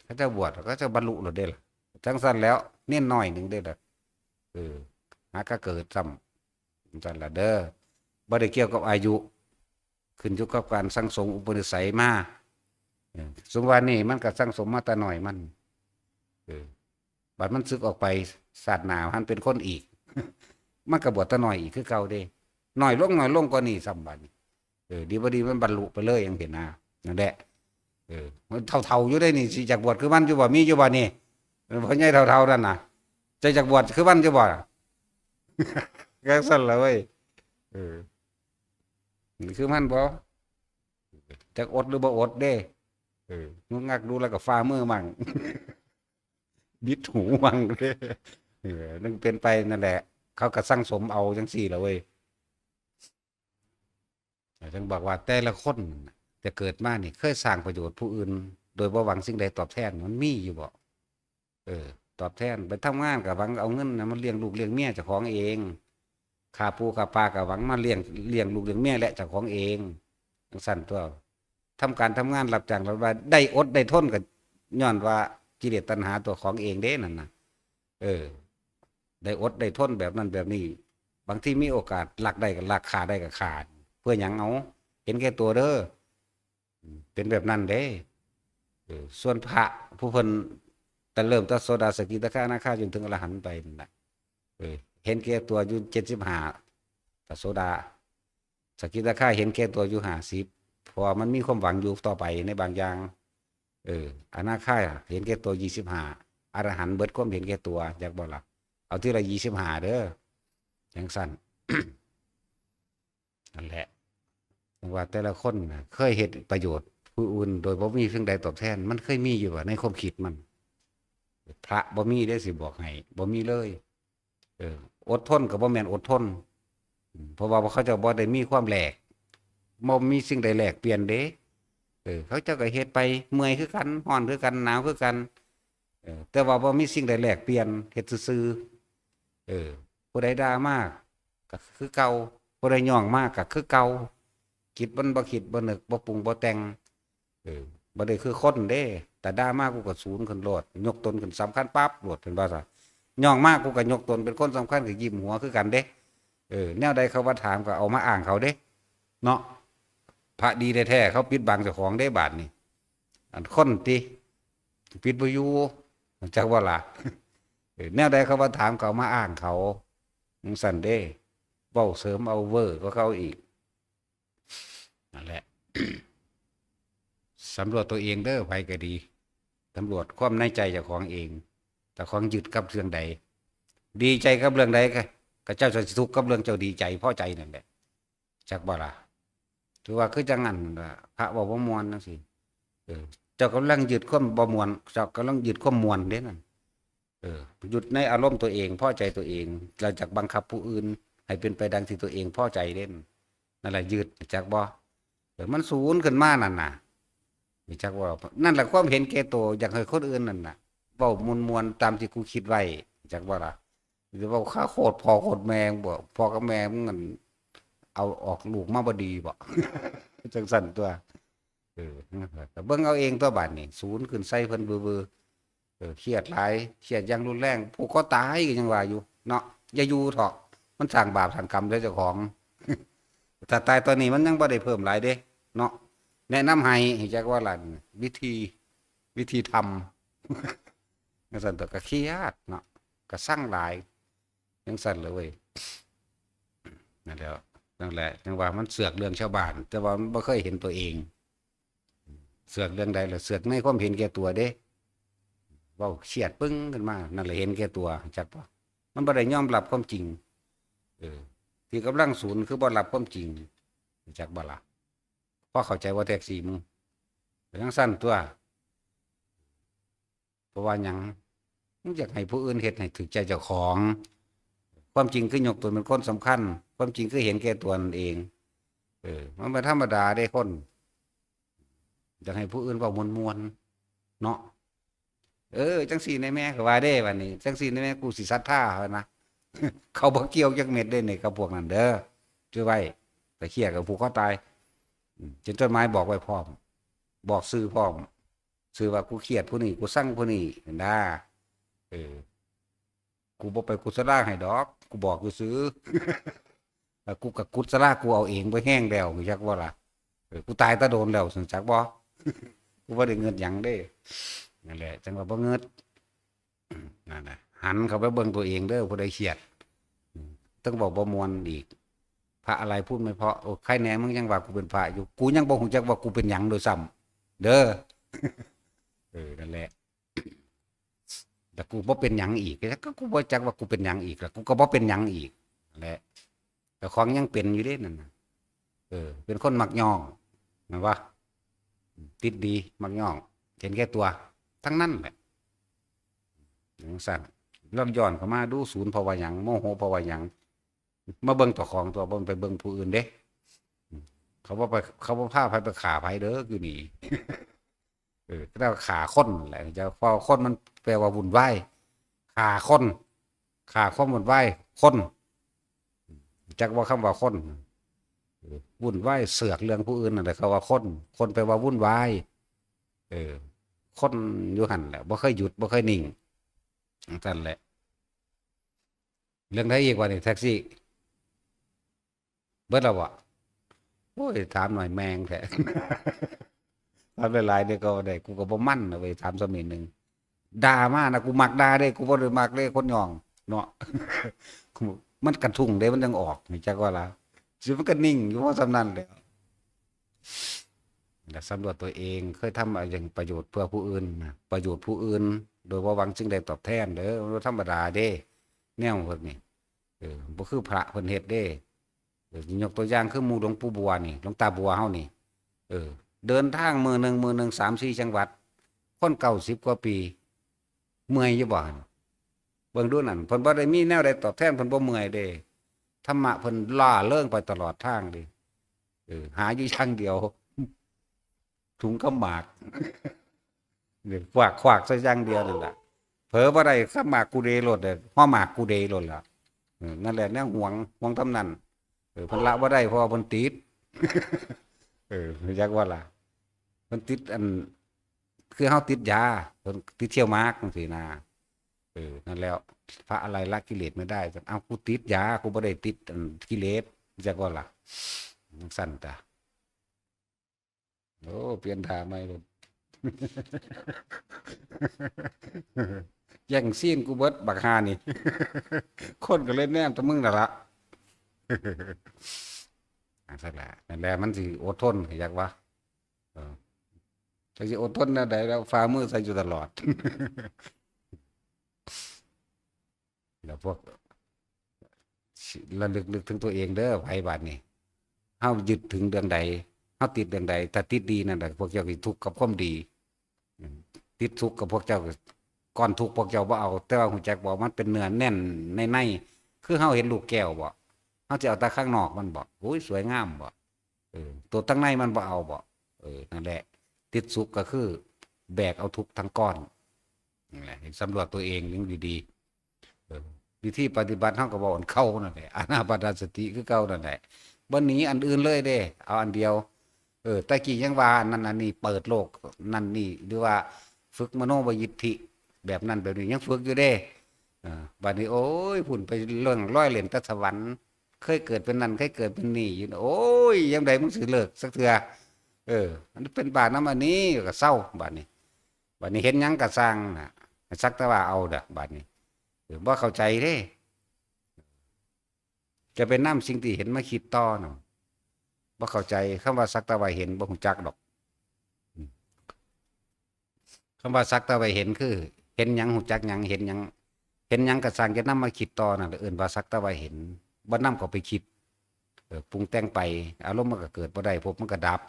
เขาเจ้าบวช เขาเจ้าบรรลุแล้วเด้ล่ะ จั่งซั่นแหล้ว เณรน้อยหนึ่งเด้ล่ะ เออ หากะเกิดซ้ำ จั่งซั่นล่ะเด้อ บ่ได้เกี่ยวกับอายุ ขึ้นอยู่กับการสั่งสมอุปนิสัยมา เออ สมมุติว่านี่มันก็สั่งสมมาแต่น้อยมัน เออ บัดมันสึกออกไป ชาติหน้าหันเป็นคนอีก มันก็บวชแต่น้อยอีกคือเก่าเด้ น้อยลง น้อยลงกว่านี้ซ้ำบัดนี้ เออ ดีบ่ดีมันบรรลุไปเลย จั่งซี้นะ นั่นแหละ เออ มันเฒ่าๆ อยู่ได้นี่ สิอยากบวชคือมันอยู่บ่ มีอยู่บ่นี่ เออ พ่อใหญ่เฒ่าๆ นั่นน่ะ "จะอยากบวชคือมันอยู่บ่" ก็ซั่นล่ะเว้ย เออ "คือมันบ่" จักอดหรือบ่อดเด้ เออ งึกงักดูแล้วก็ฝ่ามือมั่ง บิดหูมั่งเด้ เออ มันเป็นไปนั่นแหละ เขาก็สั่งสมเอาจั่งซี้ล่ะเว้ย จั่งบอกว่าแต่ละคนน่ะ แต่เกิดมานี่เคยสร้างประโยชน์ผู้อื่น โดยบ่หวังสิ่งใดตอบแทน มันมีอยู่บ่ เออ ตอบแทน ไปทำงานก็หวังเอาเงินน่ะมาเลี้ยงลูกเลี้ยงเมียเจ้าของเอง ฆ่าปูฆ่าปลาก็หวังมาเลี้ยง เลี้ยงลูกเลี้ยงเมียและเจ้าของเอง จั่งซั่นตั่ว ทำการทำงานรับจ้างรับราย ได้อดได้ทนก็ย้อนว่ากิเลสตัณหาตัวของเองเด้นั่นน่ะ เออ ได้อดได้ทนแบบนั้นแบบนี้ บางทีมีโอกาสลักได้ก็ลัก ฆ่าได้ก็ฆ่า เพื่อหยัง เอา เห็นแก่ตัวเด้อ เป็นแบบนั้นเด้ เออ ส่วนพระผู้เพิ่น แต่เริ่มแต่โสดา สกิทาคา อนาคา จนถึงอรหันต์ไปนั่นน่ะ เออ เห็นแก่ตัวอยู่เจ็ดสิบห้า พระโสดา สกิทาคาเห็นแก่ตัวอยู่ห้าสิบ เพราะว่ามันมีความหวังอยู่ต่อไปในบางอย่าง เออ อนาคาเห็นแก่ตัวยี่สิบห้า อรหันต์เบิดความเห็นแก่ตัว จักบ่ล่ะ เอาทีละยี่สิบห้าเด้อ จั่งซั่น นั่นแหละ ว่าแต่ละคนน่ะ เคยเฮ็ดประโยชน์ผู้อื่นโดยบ่มีสิ่งใดตอบแทน มันเคยมีอยู่บ่ในความคิดมัน พระบ่มีเด้ สิบอกให้ บ่มีเลย เออ อดทนก็บ่แม่นอดทน อืม เพราะว่าเขาเจ้าบ่ได้มีความแลก บ่มีสิ่งใดแลกเปลี่ยนเด้ เออ เขาเจ้าก็เฮ็ดไป เมื่อยคือกัน ร้อนคือกัน หนาวคือกัน เออ แต่ว่าบ่มีสิ่งใดแลกเปลี่ยน เฮ็ดซื่อๆ เออ ผู้ใดด่ามาก็คือเก่า ผู้ใดย้องมาก็คือเก่า คิดมันบ่คิดบ่นึก บ่ปรุงบ่แต่ง เออ บ่ได้คือคนเด้ แต่ด่ามากูก็สูงขึ้นโลด ยกตนขึ้นสำคัญปั๊บโลด เห็นบ่ซะ ย้องมากูก็ยกตนเป็นคนสำคัญ ก็ยิ้มหัวคือกันเด้ เออ แนวใดเขาว่าถามก็เอามาอ้างเขาเด้ เนาะ พระดีแท้ๆ เขาปิดบังเจ้าของเด้ บาดนี้ อันคนติ ปิดบ่อยู่ จักบ่ล่ะ เออ แนวใดเขาว่าถามก็เอามาอ้างเขา จั่งซั่นเด้ เว้าเสริมเอาเวอร์กว่าเขาอีก นั่นแหละ สำรวจตัวเองเด้อ ไผก็ดี สำรวจความในใจเจ้าของเอง เจ้าของยึดกับเรื่องใด ดีใจกับเรื่องใดก็ ก็เจ้าจะทุกข์กับเรื่องเจ้าดีใจพอใจนั่นแหละ จักบ่ล่ะ ถือว่าคือจั่งนั้นล่ะ พระเว้าบ่ม่วนจั่งซี้ เออ เจ้ากำลังยึดความบ่ม่วน เจ้ากำลังยึดความม่วนเด้นั่น เออ ยึดในอารมณ์ตัวเอง พอใจตัวเอง แล้วจักบังคับผู้อื่นให้เป็นไปดังที่ตัวเองพอใจเด้นั่น นั่นแหละยึด จักบ่ เออ มันศูนย์ขึ้นมานั่นน่ะ รู้จักว่า นั่นแหละความเห็นแก่ตัว อยากให้คนอื่นนั่นน่ะ เว้ามวนๆ ตามที่กูคิดไว้ รู้จักบ่ล่ะ หรือว่าข้าโคตรพ่อโคตรแม่มึงบ่ พ่อกับแม่มึงนั่น เอาออกลูกมาบ่ดีบ่ จังซั่นตัว เออ นั่นแหละ ก็เบิ่งเอาเองตัวบาดนี้ ศูนย์ขึ้นใส่เพิ่นเบิ่อๆ เออ เครียดหลาย เครียดอย่างรุนแรง ผูกคอตายก็ยังว่าอยู่ เนาะ อย่าอยู่เถาะ มันสร้างบาปสร้างกรรมใส่เจ้าของ ถ้าตายตอนนี้มันยังบ่ได้เพิ่มหลายเด้ เนาะ แนะนำให้ ให้จักว่าล่ะ วิธี วิธีทำ จังซั่นตัวก็เครียดเนาะ ก็ซังหลาย จังซั่นเลยเว้ย นั่นแหละ นั่นแหละ จังว่ามันเสือกเรื่องชาวบ้าน แต่ว่ามันบ่เคยเห็นตัวเอง เสือกเรื่องใดล่ะ เสือกในความเห็นแก่ตัวเด้ เว้าเครียดปึ้งขึ้นมา นั่นแหละเห็นแก่ตัว จักบ่ มันบ่ได้ยอมรับความจริง เออ ที่กำลังศูนย์คือบ่รับความจริง จักบ่ล่ะ พอเข้าใจว่าแท็กซี่มึง เป็นจังซั่นตัว เพราะว่าหยัง มึงอยากให้ผู้อื่นเฮ็ดให้ถูกใจเจ้าของ ความจริงคือยกตนเป็นคนสำคัญ ความจริงคือเห็นแก่ตัวนั่นเอง เออ มันเป็นธรรมดาเด้คน อยากให้ผู้อื่นเว้ามวนๆ เนาะ เออ จังซี่แหน่แม่ ก็ว่าเด้ บัดนี้ จังซี่แหน่แม่ กูสิศรัทธาเขานะ เขาบ่เกี่ยวจักเม็ดเด้นี่กับพวกนั้นเด้อ จื่อไว้ แต่เครียดกับผูกคอตาย อืม เขียนจดหมายบอกไว้พร้อม บอกชื่อพร้อม ชื่อว่ากูเครียดผู้นี้ กูซังผู้นี้ นะ เออ กูบ่ไปกุศลาให้ดอก กูบอกซื่อๆ เออ กูก็กุศลากูเอาเองบ่แฮงแล้ว รู้จักบ่ล่ะ เออ กูตายแต่โดนแล้ว รู้จักบ่ กูบ่ได้เงินหยังเด้ นั่นแหละ จังว่าบ่เงิด นั่นน่ะ หันเข้าไปเบิ่งตัวเองเด้อ ผู้ใดเครียด อืม ต้องบอกบ่ม่วนอีก พระอะไรพูดไม่เพราะ โอ้ ใครแหน่มึงยังว่ากูเป็นพระอยู่ กูยังบ่ฮู้จักว่ากูเป็นหยังโดยซ้ำ เด้อ เออ นั่นแหละ แต่กูบ่เป็นหยังอีก ก็กูบ่จักว่ากูเป็นหยังอีก แล้วกูก็บ่เป็นหยังอีก นั่นแหละ แต่ของยังเป็นอยู่เด้นั่นน่ะ เออ เป็นคนมักย่อง แม่นบ่ ติดดี มักย่อง เห็นแก่ตัว ทั้งนั้นแหละ จังซั่น ลองย้อนเข้ามาดู ศูนย์เพราะว่าหยัง โมโหเพราะว่าหยัง มาเบิ่งเจ้าของตัว บ่ไปเบิ่งผู้อื่นเด้ เขาบ่ไป เขาบ่พาไผไปฆ่าไผเด้อ อยู่นี่ เออ ก็เรียกว่าฆ่าคนแหละ จะ เพราะคนมันแปลว่าวุ่นวาย ฆ่าคน ฆ่าความวุ่นวาย คน จักว่าคำว่าคน เออ วุ่นวายเสือกเรื่องผู้อื่นนั่นแหละ เขาว่าคน คนแปลว่าวุ่นวาย เออ คนอยู่หั่นแหละ บ่เคยหยุด บ่เคยนิ่ง จังซั่นแหละ เรื่องใดอีกวะนี่ แท็กซี่ เบิดแล้วบ่ โอ้ย ถามหน่อยแม่งแท้ ถามหลายๆ เดี๋ยวก็ได้ กูก็บ่มันนะเว้ย ถามซ้ำนิดนึง ด่ามานะ กูมักด่าเด้ กูบ่ได้มักเด้ คนหย่อง เนาะ มันกระทุ้งเด้ มันจังออก จักว่าล่ะ สิมันก็นิ่งอยู่พอส่ำนั้นแหละ และสำรวจตัวเอง เคยทำอะไรอย่างประโยชน์เพื่อผู้อื่นนะ ประโยชน์ผู้อื่น โดยบ่หวังสิ่งใดตอบแทนเด้อ บ่ธรรมดาเด้ แนวพวกนี้ เออ บ่คือพระเพิ่นเฮ็ดเด้ เออ ยกตัวอย่างคือหมู่หลวงปู่บัวนี่ หลวงตาบัวเฮานี่ เออ เดินทางมื้อหนึ่ง มื้อหนึ่ง สามสี่จังหวัด คนเก้าสิบกว่าปี เมื่อยอยู่บ่หั่น เบิ่งดูนั่น เพิ่นบ่ได้มีแนวใดตอบแทน เพิ่นบ่เมื่อยเด้ ธรรมะเพิ่นร่าเริงไปตลอดทางเด้ เออ หาอยู่อย่างเดียว ถุงกับหมาก เนี่ย ควัก ควักใส่อย่างเดียวนั่นล่ะ เผลอบ่ได้กับหมากกูเดโลดเด้อ ฮอดหมากกูเดโลดล่ะ เออ นั่นแหละแนวหวง หวงส่ำนั้น เออ เพิ่นละบ่ได้เพราะว่าเพิ่นติด เออ จักว่าล่ะ เพิ่นติดอัน คือเฮาติดยา เพิ่นติดเที่ยวหมากจังซี้นะ เออ นั่นแล้ว พระอะไรละกิเลสไม่ได้ เอ้า กูติดยา กูบ่ได้ติดอันกิเลส จักว่าล่ะ จังซั่นตา โอ้ เปลี่ยนท่าใหม่โลด แย่งซีนกูเบิดบักห่านี่ คนก็เลยแนมแต่มึงนั่นละ นั่นแหละ นั่นแหละ มันสิอดทน อยากว่า เออ จักสิอดทนแนวใดแล้ว ฝ่ามือใส่อยู่ตลอด แล้วพวก ระลึกนึกถึงตัวเองเด้อ ไผบาดนี้ เฮายึดถึงเรื่องใด เฮาติดเรื่องใด ถ้าติดดีนั่นแหละ พวกเจ้าสิทุกข์กับความดี ติดทุกข์กับพวกเจ้า ก้อนทุกข์พวกเจ้าบ่เอา แต่ว่าฮู้จักบ่ มันเป็นเนื้อแน่นในใน คือเฮาเห็นลูกแก้วบ่ เฮาสิเอาแต่ข้างนอกมันบ่ โอ้ย สวยงามบ่ เออ ตัวทั้งในมันบ่เอาบ่ เออ นั่นแหละ ติดสุขก็คือแบกเอาทุกข์ทั้งก้อน นั่นแหละ สำรวจตัวเองยังดีๆ เออ วิธีปฏิบัติเฮาก็เว้าอันเก่านั่นแหละ อานาปานสติคือเก่านั่นแหละ บ่หนีอันอื่นเลยเด้ เอาอันเดียว เออ แต่กี้ยังว่าอันนั้นอันนี้ เปิดโลกนั่นนี่ หรือว่าฝึกมโนมยิทธิ แบบนั้นแบบนี้ยังฝึกอยู่เด้ เออ บัดนี้ โอ้ย พุ่นไปล่องลอยเล่นแต่สวรรค์ เคยเกิดเป็นนั่น เคยเกิดเป็นนี่อยู่ โอ้ย ยามใดมึงสิเลิกสักเทื่อ เออ มันเป็นบาปนำอันนี้ ก็เซา บัดนี้ บัดนี้เห็นหยังก็ซ่างน่ะ สักแต่ว่าเอาเด้อ บัดนี้ เออ บ่เข้าใจเด้ จะไปนำสิ่งที่เห็นมาคิดต่อน่ะ บ่เข้าใจ คำว่าสักแต่ว่าเห็น บ่ฮู้จักดอก อืม คำว่าสักแต่ว่าเห็นคือ เห็นหยัง ฮู้จักหยัง เห็นหยัง เห็นหยังก็ซ่าง จะนำมาคิดต่อนั่นแหละ เอิ้นว่าสักแต่ว่าเห็น บ่นำเข้าไปคิด เออ ปรุงแต่งไป อารมณ์มันก็เกิดบ่ได้ ภพมันก็ดับ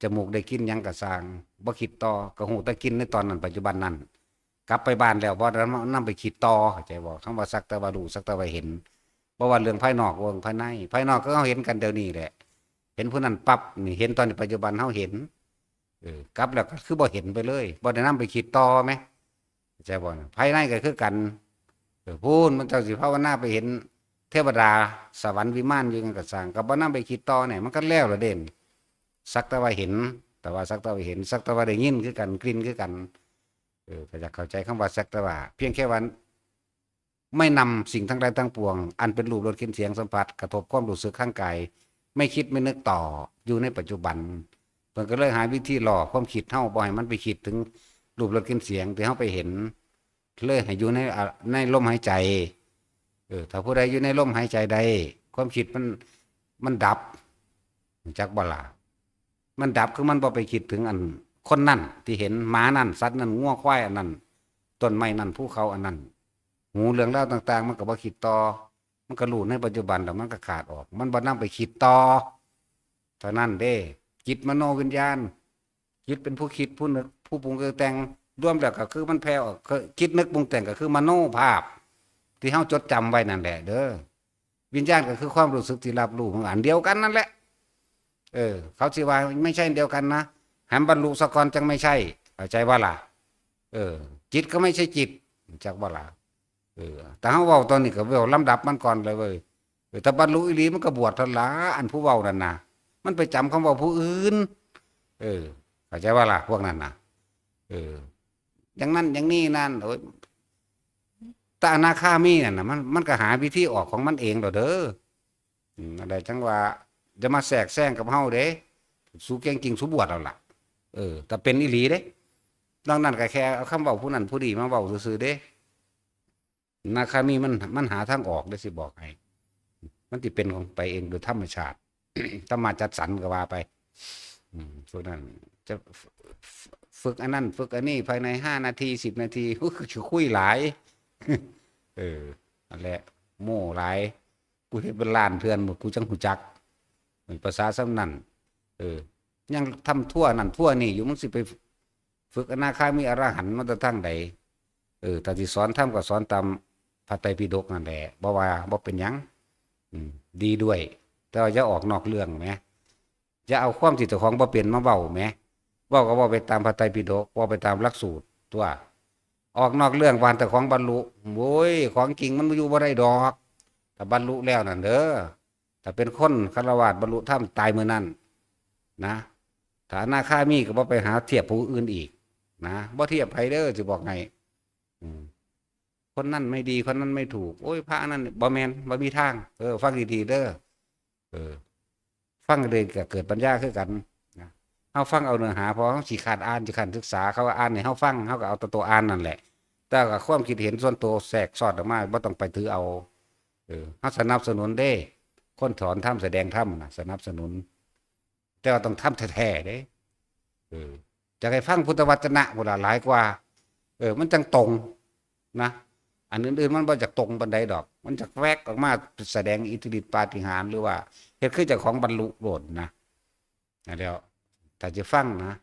จมูกได้กลิ่นหยังก็ซ่าง บ่คิดต่อ ก็ฮู้แต่กลิ่นในตอนนั้น ปัจจุบันนั้น กลับไปบ้านแล้ว บ่ได้นำไปคิดต่อ เข้าใจบ่ คำว่าสักแต่ว่ารู้ สักแต่ว่าเห็น บ่ว่าเรื่องภายนอก เรื่องภายใน ภายนอกก็เฮาเห็นกันเดี๋ยวนี้แหละ เห็นผู้นั้นปั๊บ นี่เห็นตอนนี้ ปัจจุบันเฮาเห็น เออ กลับแล้วก็คือบ่เห็นไปเลย บ่ได้นำไปคิดต่อแหม เข้าใจบ่ ภายในก็คือกัน เออ พู้น มันเจ้าสิภาวนาไปเห็นเทวดา สวรรค์วิมานอยู่หยังก็ซ่าง ก็บ่นำไปคิดต่อเนี่ย มันก็แล้วละเด้ สักแต่ว่าเห็น แต่ว่าสักแต่ว่าเห็น สักแต่ว่าได้ยินคือกัน กลิ่นคือกัน เออ ก็อยากเข้าใจคำว่าสักแต่ว่า เพียงแค่ว่า ไม่นำสิ่งทั้งหลายทั้งปวง อันเป็นรูปรสกลิ่นเสียงสัมผัส กระทบความรู้สึกทางกาย ไม่คิดไม่นึกต่อ อยู่ในปัจจุบัน เพิ่นก็เลยหาวิธีหล่อความคิดเฮา บ่ให้มันไปคิดถึงรูปรสกลิ่นเสียงที่เฮาไปเห็น เลยให้อยู่ใน อ่ะ ในลมหายใจ เออ ถ้าผู้ใดอยู่ในลมหายใจได้ ความคิดมัน มันดับ รู้จักบ่ล่ะ มันดับคือมันบ่ไปคิดถึงอันคนนั่นที่เห็น หมานั่น สัตว์นั่น งัวควายอันนั้น ต้นไม้นั่น ภูเขาอันนั้น หูเรื่องราวต่างๆ มันก็บ่คิดต่อ มันก็รู้ในปัจจุบันแล้วมันก็ขาดออก มันบ่นำไปคิดต่อ เท่านั้นเด้ จิตมโนวิญญาณ จิตเป็นผู้คิด ผู้นึก ผู้ปรุงแต่ง รวมแล้วก็คือมันแผ่ออก คือคิดนึกปรุงแต่งก็คือมโนภาพ ที่เฮาจดจำไว้นั่นแหละเด้อ วิญญาณก็คือความรู้สึกที่รับรู้ มันอันเดียวกันนั่นแหละ เออ เขาสิว่าไม่ใช่อันเดียวกันนะ ให้มันบรรลุซะก่อนจั่งไม่ใช่ เข้าใจบ่ล่ะ เออ จิตก็ไม่ใช่จิต จักบ่ล่ะ เออ แต่เฮาเว้าตอนนี้ก็เว้าลำดับมันก่อนเลยเว้ย เออ ถ้าบรรลุอีหลีมันก็บวชเท่านั้นล่ะ อันผู้เว้านั่นน่ะ มันไปจำคำเว้าผู้อื่น เออ เข้าใจบ่ล่ะ พวกนั้นน่ะ เออ อย่างนั้นอย่างนี้นั่น โอ้ย แต่อนาคามีนั่นน่ะ มัน มันก็หาวิธีออกของมันเองแล้วเด้อ อืม นั่นแหละ จั่งว่าอย่ามาแทรกแซงกับเฮาเด้ สูเก่งจริงสูบวชเอาล่ะ เออ แต่เป็นอีหลีเด้ นอกนั้นก็แค่เอาคำเว้าผู้นั้นผู้นี้มาเว้าซื่อๆเด้ อนาคามีมัน มันหาทางออกเด้ สิบอกให้ มันสิเป็นของไปเองโดยธรรมชาติ ธรรมะจัดสรรก็ว่าไป อืม พวกนั้นจะฝึก ฝึกอันนั้น ฝึกอันนี้ ภายในห้านาที สิบนาที โอ้ย คือคุยหลาย เออ นั่นแหละ โม้หลาย กูเฮ็ดเป็นล้านเทื่อหมด กูจั่งฮู้จัก เป็นภาษาส่ำนั้น เออ ยังทำทั่วนั่นทั่วนี่อยู่ มึงสิไปฝึกอนาคามีอรหันต์มาแต่ทางใด เออ ถ้าสิสอนธรรมก็สอนตามพระไตรปิฎกนั่นแหละ บ่ว่าบ่เป็นหยัง อืม ดีด้วย แต่ว่าอย่าออกนอกเรื่องแหม อย่าเอาความที่เจ้าของบ่เป็นมาเว้าแหม เว้าก็เว้าไปตามพระไตรปิฎก เว้าไปตามหลักสูตร ตัว ออกนอกเรื่อง ว่าแต่ของบรรลุ โว้ย ของจริงมันอยู่บ่ได้ดอก ถ้าบรรลุแล้วนั่นเด้อ ถ้าเป็นคนฆราวาสบรรลุธรรมตายมื้อนั้นนะ ถ้าอนาคามีก็บ่ไปหาเทียบผู้อื่นอีกนะ บ่เทียบไผเด้อ สิบอกให้ อืม คนนั้นไม่ดี คนนั้นไม่ถูก โอ้ย พระนั่นบ่แม่น บ่มีทาง เออ ฟังดีๆเด้อ เออ ฟังเลยก็เกิดปัญญาคือกันนะ เฮาฟังเอาเนื้อหา เพราะเฮาขี้คร้านอ่าน ขี้คร้านศึกษา เขาอ่านให้เฮาฟัง เฮาก็เอาแต่ตัวอ่านนั่นแหละ แต่ก็ความคิดเห็นส่วนตัวแทรกซ้อนออกมา บ่ต้องไปถือเอา เออ เฮาสนับสนุนเด้ คนสอนธรรม แสดงธรรมน่ะ สนับสนุน แต่ว่าต้องทำแท้ๆเด้ เออ อยากให้ฟังพุทธวจนะพุ้นล่ะหลายกว่า เออ มันจั่งตรงนะ อันอื่นๆมันบ่อยากตรงปานใดดอก มันจั่งแวกออกมาแสดงอิทธิฤทธิปาฏิหาริย์ หรือว่าเฮ็ดคือเจ้าของบรรลุโลดนะ นั่นแหล้ว ถ้าจะฟังนะ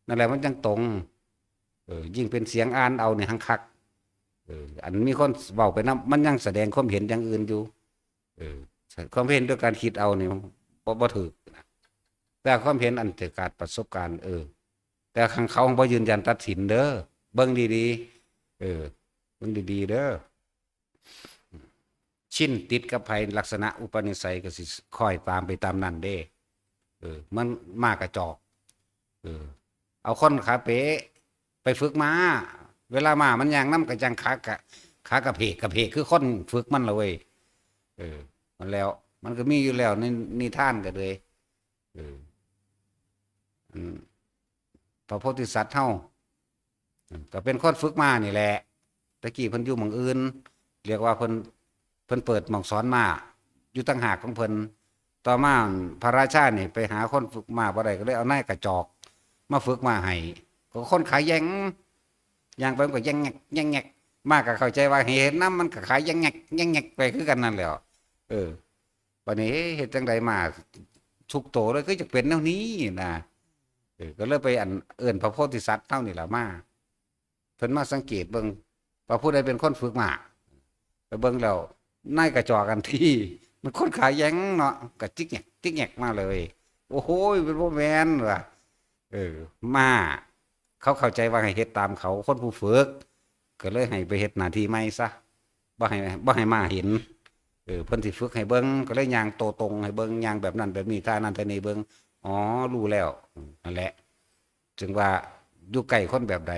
นั่นแหละมันจั่งตรง เออ ยิ่งเป็นเสียงอ่านเอานี่หังคัก เออ อันมีคนเว้าไปนำ มันยังแสดงความเห็นอย่างอื่นอยู่ เออ ความเห็นด้วยการคิดเอานี่บ่ บ่ถูกนะ แต่ความเห็นอันเกิดจากประสบการณ์ เออ แต่ของเขาบ่ยืนยันตัดสินเด้อ เบิ่งดีๆ เออ เบิ่งดีๆ เด้อ ชินติดกับไผ ลักษณะอุปนิสัยก็สิคอยตามไปตามนั้นเด้ เออ มันมากระจอก เออ เอาคนขาเป๋ไปฝึกม้า เวลาม้ามันย่างนำก็จั่งขากะ ขากะเพกกะเพกคือคนฝึกมันล่ะเว้ย เออ มันแล้ว มันก็มีอยู่แล้วในนิทานก็เลย เออ อันพระโพธิสัตว์เฮา ก็เป็นคนฝึกม้านี่แหละ แต่กี้เพิ่นอยู่หม่องอื่น เรียกว่าเพิ่น เพิ่นเปิดหม่องสอนม้า อยู่ต่างหากของเพิ่น ต่อมาพระราชานี่ไปหาคนฝึกม้าบ่ได้ ก็เลยเอานายกระจอกมาฝึกม้าให้ ก็คนขาแย่ง ย่างไปมันก็แย่งแงก แย่งแงก ม้าก็เข้าใจว่าให้เฮ็ดนำ มันก็ขาแย่งแงก แย่งแงกไปคือกันนั่นแหละ เออ บัดนี้เฮ็ดจั่งใดม้าทุกโตเลย คือจั่งเป็นแนวนี้นะ เออ ก็เลยไปอันเอิ้นพระโพธิสัตว์เฮานี่ล่ะมา เพิ่นมาสังเกตเบิ่งว่าผู้ใดเป็นคนฝึกม้า ไปเบิ่งแล้ว นายกระจอกอันที่ มันคนขาแย่งเนาะ ก็จิกแงก จิกแงกมาเลย โอ้โห เป็นบ่แม่นว่ะ เออ ม้า เขาเข้าใจว่าให้เฮ็ดตามเขา คนผู้ฝึก ก็เลยให้ไปเฮ็ดหน้าที่ใหม่ซะ บ่ให้ บ่ให้ม้าเห็น เออ เพิ่นสิฝึกให้เบิ่ง ก็เลยย่างโตตรงให้เบิ่ง ย่างแบบนั้นแบบนี้ ท่านั้นท่านี้เบิ่ง อ๋อ รู้แล้ว อืม นั่นแหละ จึงว่าอยู่ใกล้คนแบบใด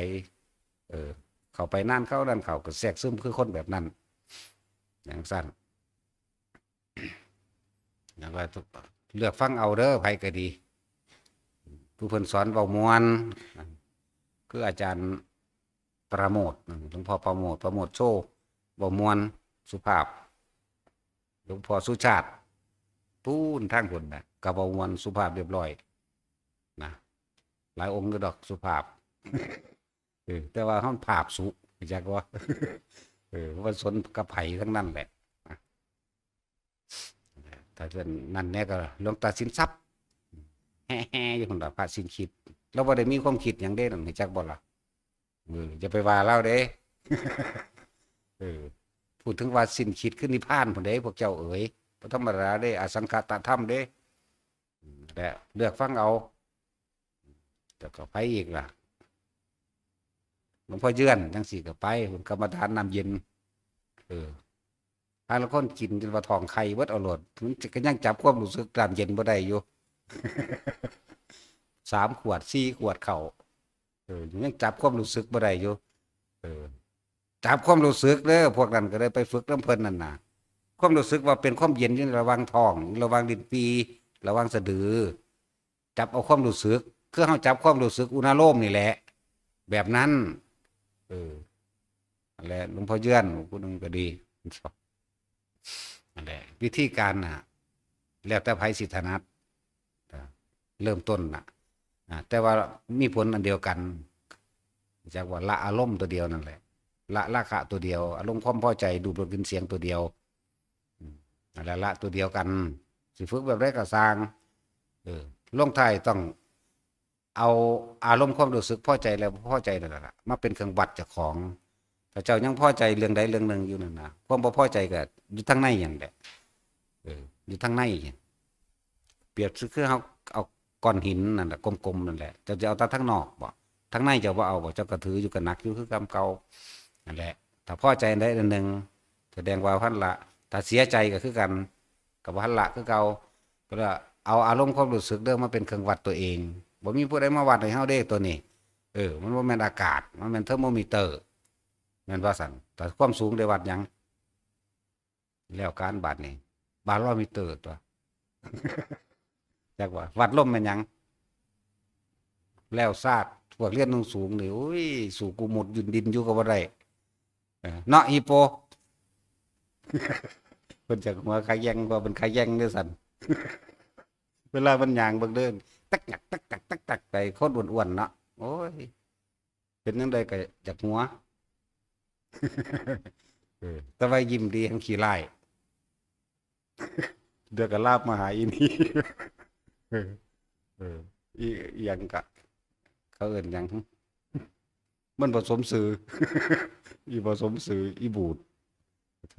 เออ เข้าไปนานเข้านั่นเข้าก็แทรกซึมคือคนแบบนั้น จั่งซั้น แล้วก็เลือกฟังเอาเด้อ ไผก็ดี ผู้เพิ่นสอนเว้าม่วน คืออาจารย์ประโมท หลวงพ่อประโมท ประโมทโชติ เว้าม่วนสุภาพ หลวงพ่อสุชาติ พู้นทางพุ้นน่ะ ก็เว้าม่วนสุภาพเรียบร้อยนะ หลายองค์อยู่ดอกสุภาพ เออ แต่ว่าเฮาภาพสุ รู้จักบ่ เออ มันสนกับไผทั้งนั้นแหละ ถ้าเช่นนั้นแน่ก็หลวงตาสินทรัพย์ แฮ่ๆ อยู่พุ่นล่ะ พระสินคิด ลาวบ่ได้มีความคิดหยังเด้นั่น รู้จักบ่ล่ะ เออ อย่าไปว่าลาวเด้ เออ พูดถึงว่าสิ้นคิดคือนิพพานพุ้นเด้ พวกเจ้าเอ๋ย บ่ธรรมดาเด้ อสังขตธรรมเด้ และเลือกฟังเอา แล้วก็ไผอีกล่ะ หลวงพ่อเยือนจั่งซี้ก็ไป พุ้นกรรมฐานน้ำเย็น เออ หาลางคนกินจนว่าท้องไข่เบิดเอาโลด มันก็ยังจับความรู้สึกน้ำเย็นบ่ได้อยู่ สามขวด สี่ขวดเข้า เออ ยังจับความรู้สึกบ่ได้อยู่ เออ จับความรู้สึกเด้อ พวกนั้นก็เลยไปฝึกนำเพิ่นนั่นน่ะ ความรู้สึกว่าเป็นความเย็นอยู่ระหว่างท้อง ระหว่างลิ้นปี่ ระหว่างสะดือ จับเอาความรู้สึก คือเฮาจับความรู้สึกอุณาโลมนี่แหละ แบบนั้น เออ นั่นแหละ หลวงพ่อเยือนผู้หนึ่งก็ดี นั่นแหละ วิธีการน่ะ แล้วแต่ไผสิถนัด อ่า เริ่มต้นน่ะ อ่า แต่ว่ามีผลอันเดียวกัน จักว่าละอารมณ์ตัวเดียวนั่นแหละ ละราคะตัวเดียว อารมณ์ความพอใจ รูป รส กลิ่น เสียงตัวเดียว อืม นั่นแหละ ละตัวเดียวกัน สิฝึกแบบใดก็ซ่าง เออ ลงท้ายต้องเอาอารมณ์ความรู้สึกพอใจและบ่พอใจนั่นล่ะ มาเป็นเครื่องวัดเจ้าของ ถ้าเจ้ายังพอใจเรื่องใดเรื่องหนึ่งอยู่นั่นน่ะ ความบ่พอใจก็อยู่ทางในนั่นแหละ เออ อยู่ทางใน เปรียบคือเฮาเอาก้อนหินนั่นแหละ กลมๆ นั่นแหละ เจ้าจะเอาแต่ทางนอกบ่ ทางในเจ้าบ่เอาบ่ เจ้าก็ถืออยู่ก็หนักอยู่คือเก่า นั่นแหละ ถ้าพอใจอันใดอันหนึ่ง แสดงว่าบ่ทันละ ถ้าเสียใจก็คือกัน ก็บ่ทันละคือเก่า ก็เลยเอาอารมณ์ความรู้สึกเด้อมาเป็นเครื่องวัดตัวเอง บ่มีผู้ใดมาวัดให้เฮาเด้ตัวนี้ เออ มันบ่แม่นอากาศ มันแม่นเทอร์โมมิเตอร์ แม่นว่าซั่น แต่ความสูงได้วัดหยัง แล้วการบาดนี้ บาโรมิเตอร์ตัว จักว่า วัดลมแม่นหยัง แล้วซาด พวกเรียนสูงๆ นี่ โอ้ย สู้กูมุดยืนดินอยู่ก็บ่ได้ เออ เนาะ อีโป เพิ่นจักหัวขาแย่ง ว่าเพิ่นขาแย่งเด้อซั่น เวลามันย่างเบิ่งเด้อ ตักหยัก ตักตัก ตักตัก ไป คนอ้วนๆ เนาะ โอ้ย เป็นจั่งใดก็อยากหัว เออ แต่ว่ายิ้มดี แฮ่งขี้ร้าย เดี๋ยวก็ลาบมาหาอีนี่ เออ เออ อี อีหยังกะ เขาเอิ้นหยัง มันผสมซื่อ อีผสมซื่อ อีบูด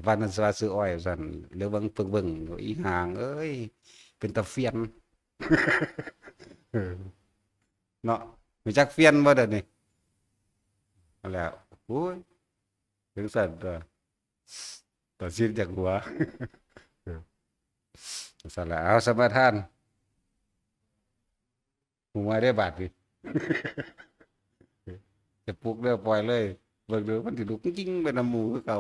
ว่านั่นว่าซื่ออ้อยซั่น แล้วเบิ่ง เบิ่ง เบิ่ง อีห่างเอ้ย เป็นตาเฟียน เออ เนาะ มีจักเปลี่ยนบ่เดี๋ยวนี้ นั่นแหละ โอ้ย ถึงสั่นตัว ตัดสินจากหัว เออ สั่นละ เอา สมาทาน หัวได้บาดนี่ จะปลุกเด้อ ปล่อยเลย เบิ่งดู มันสิลุกจริงๆ ไปนำหมู่คือเก่า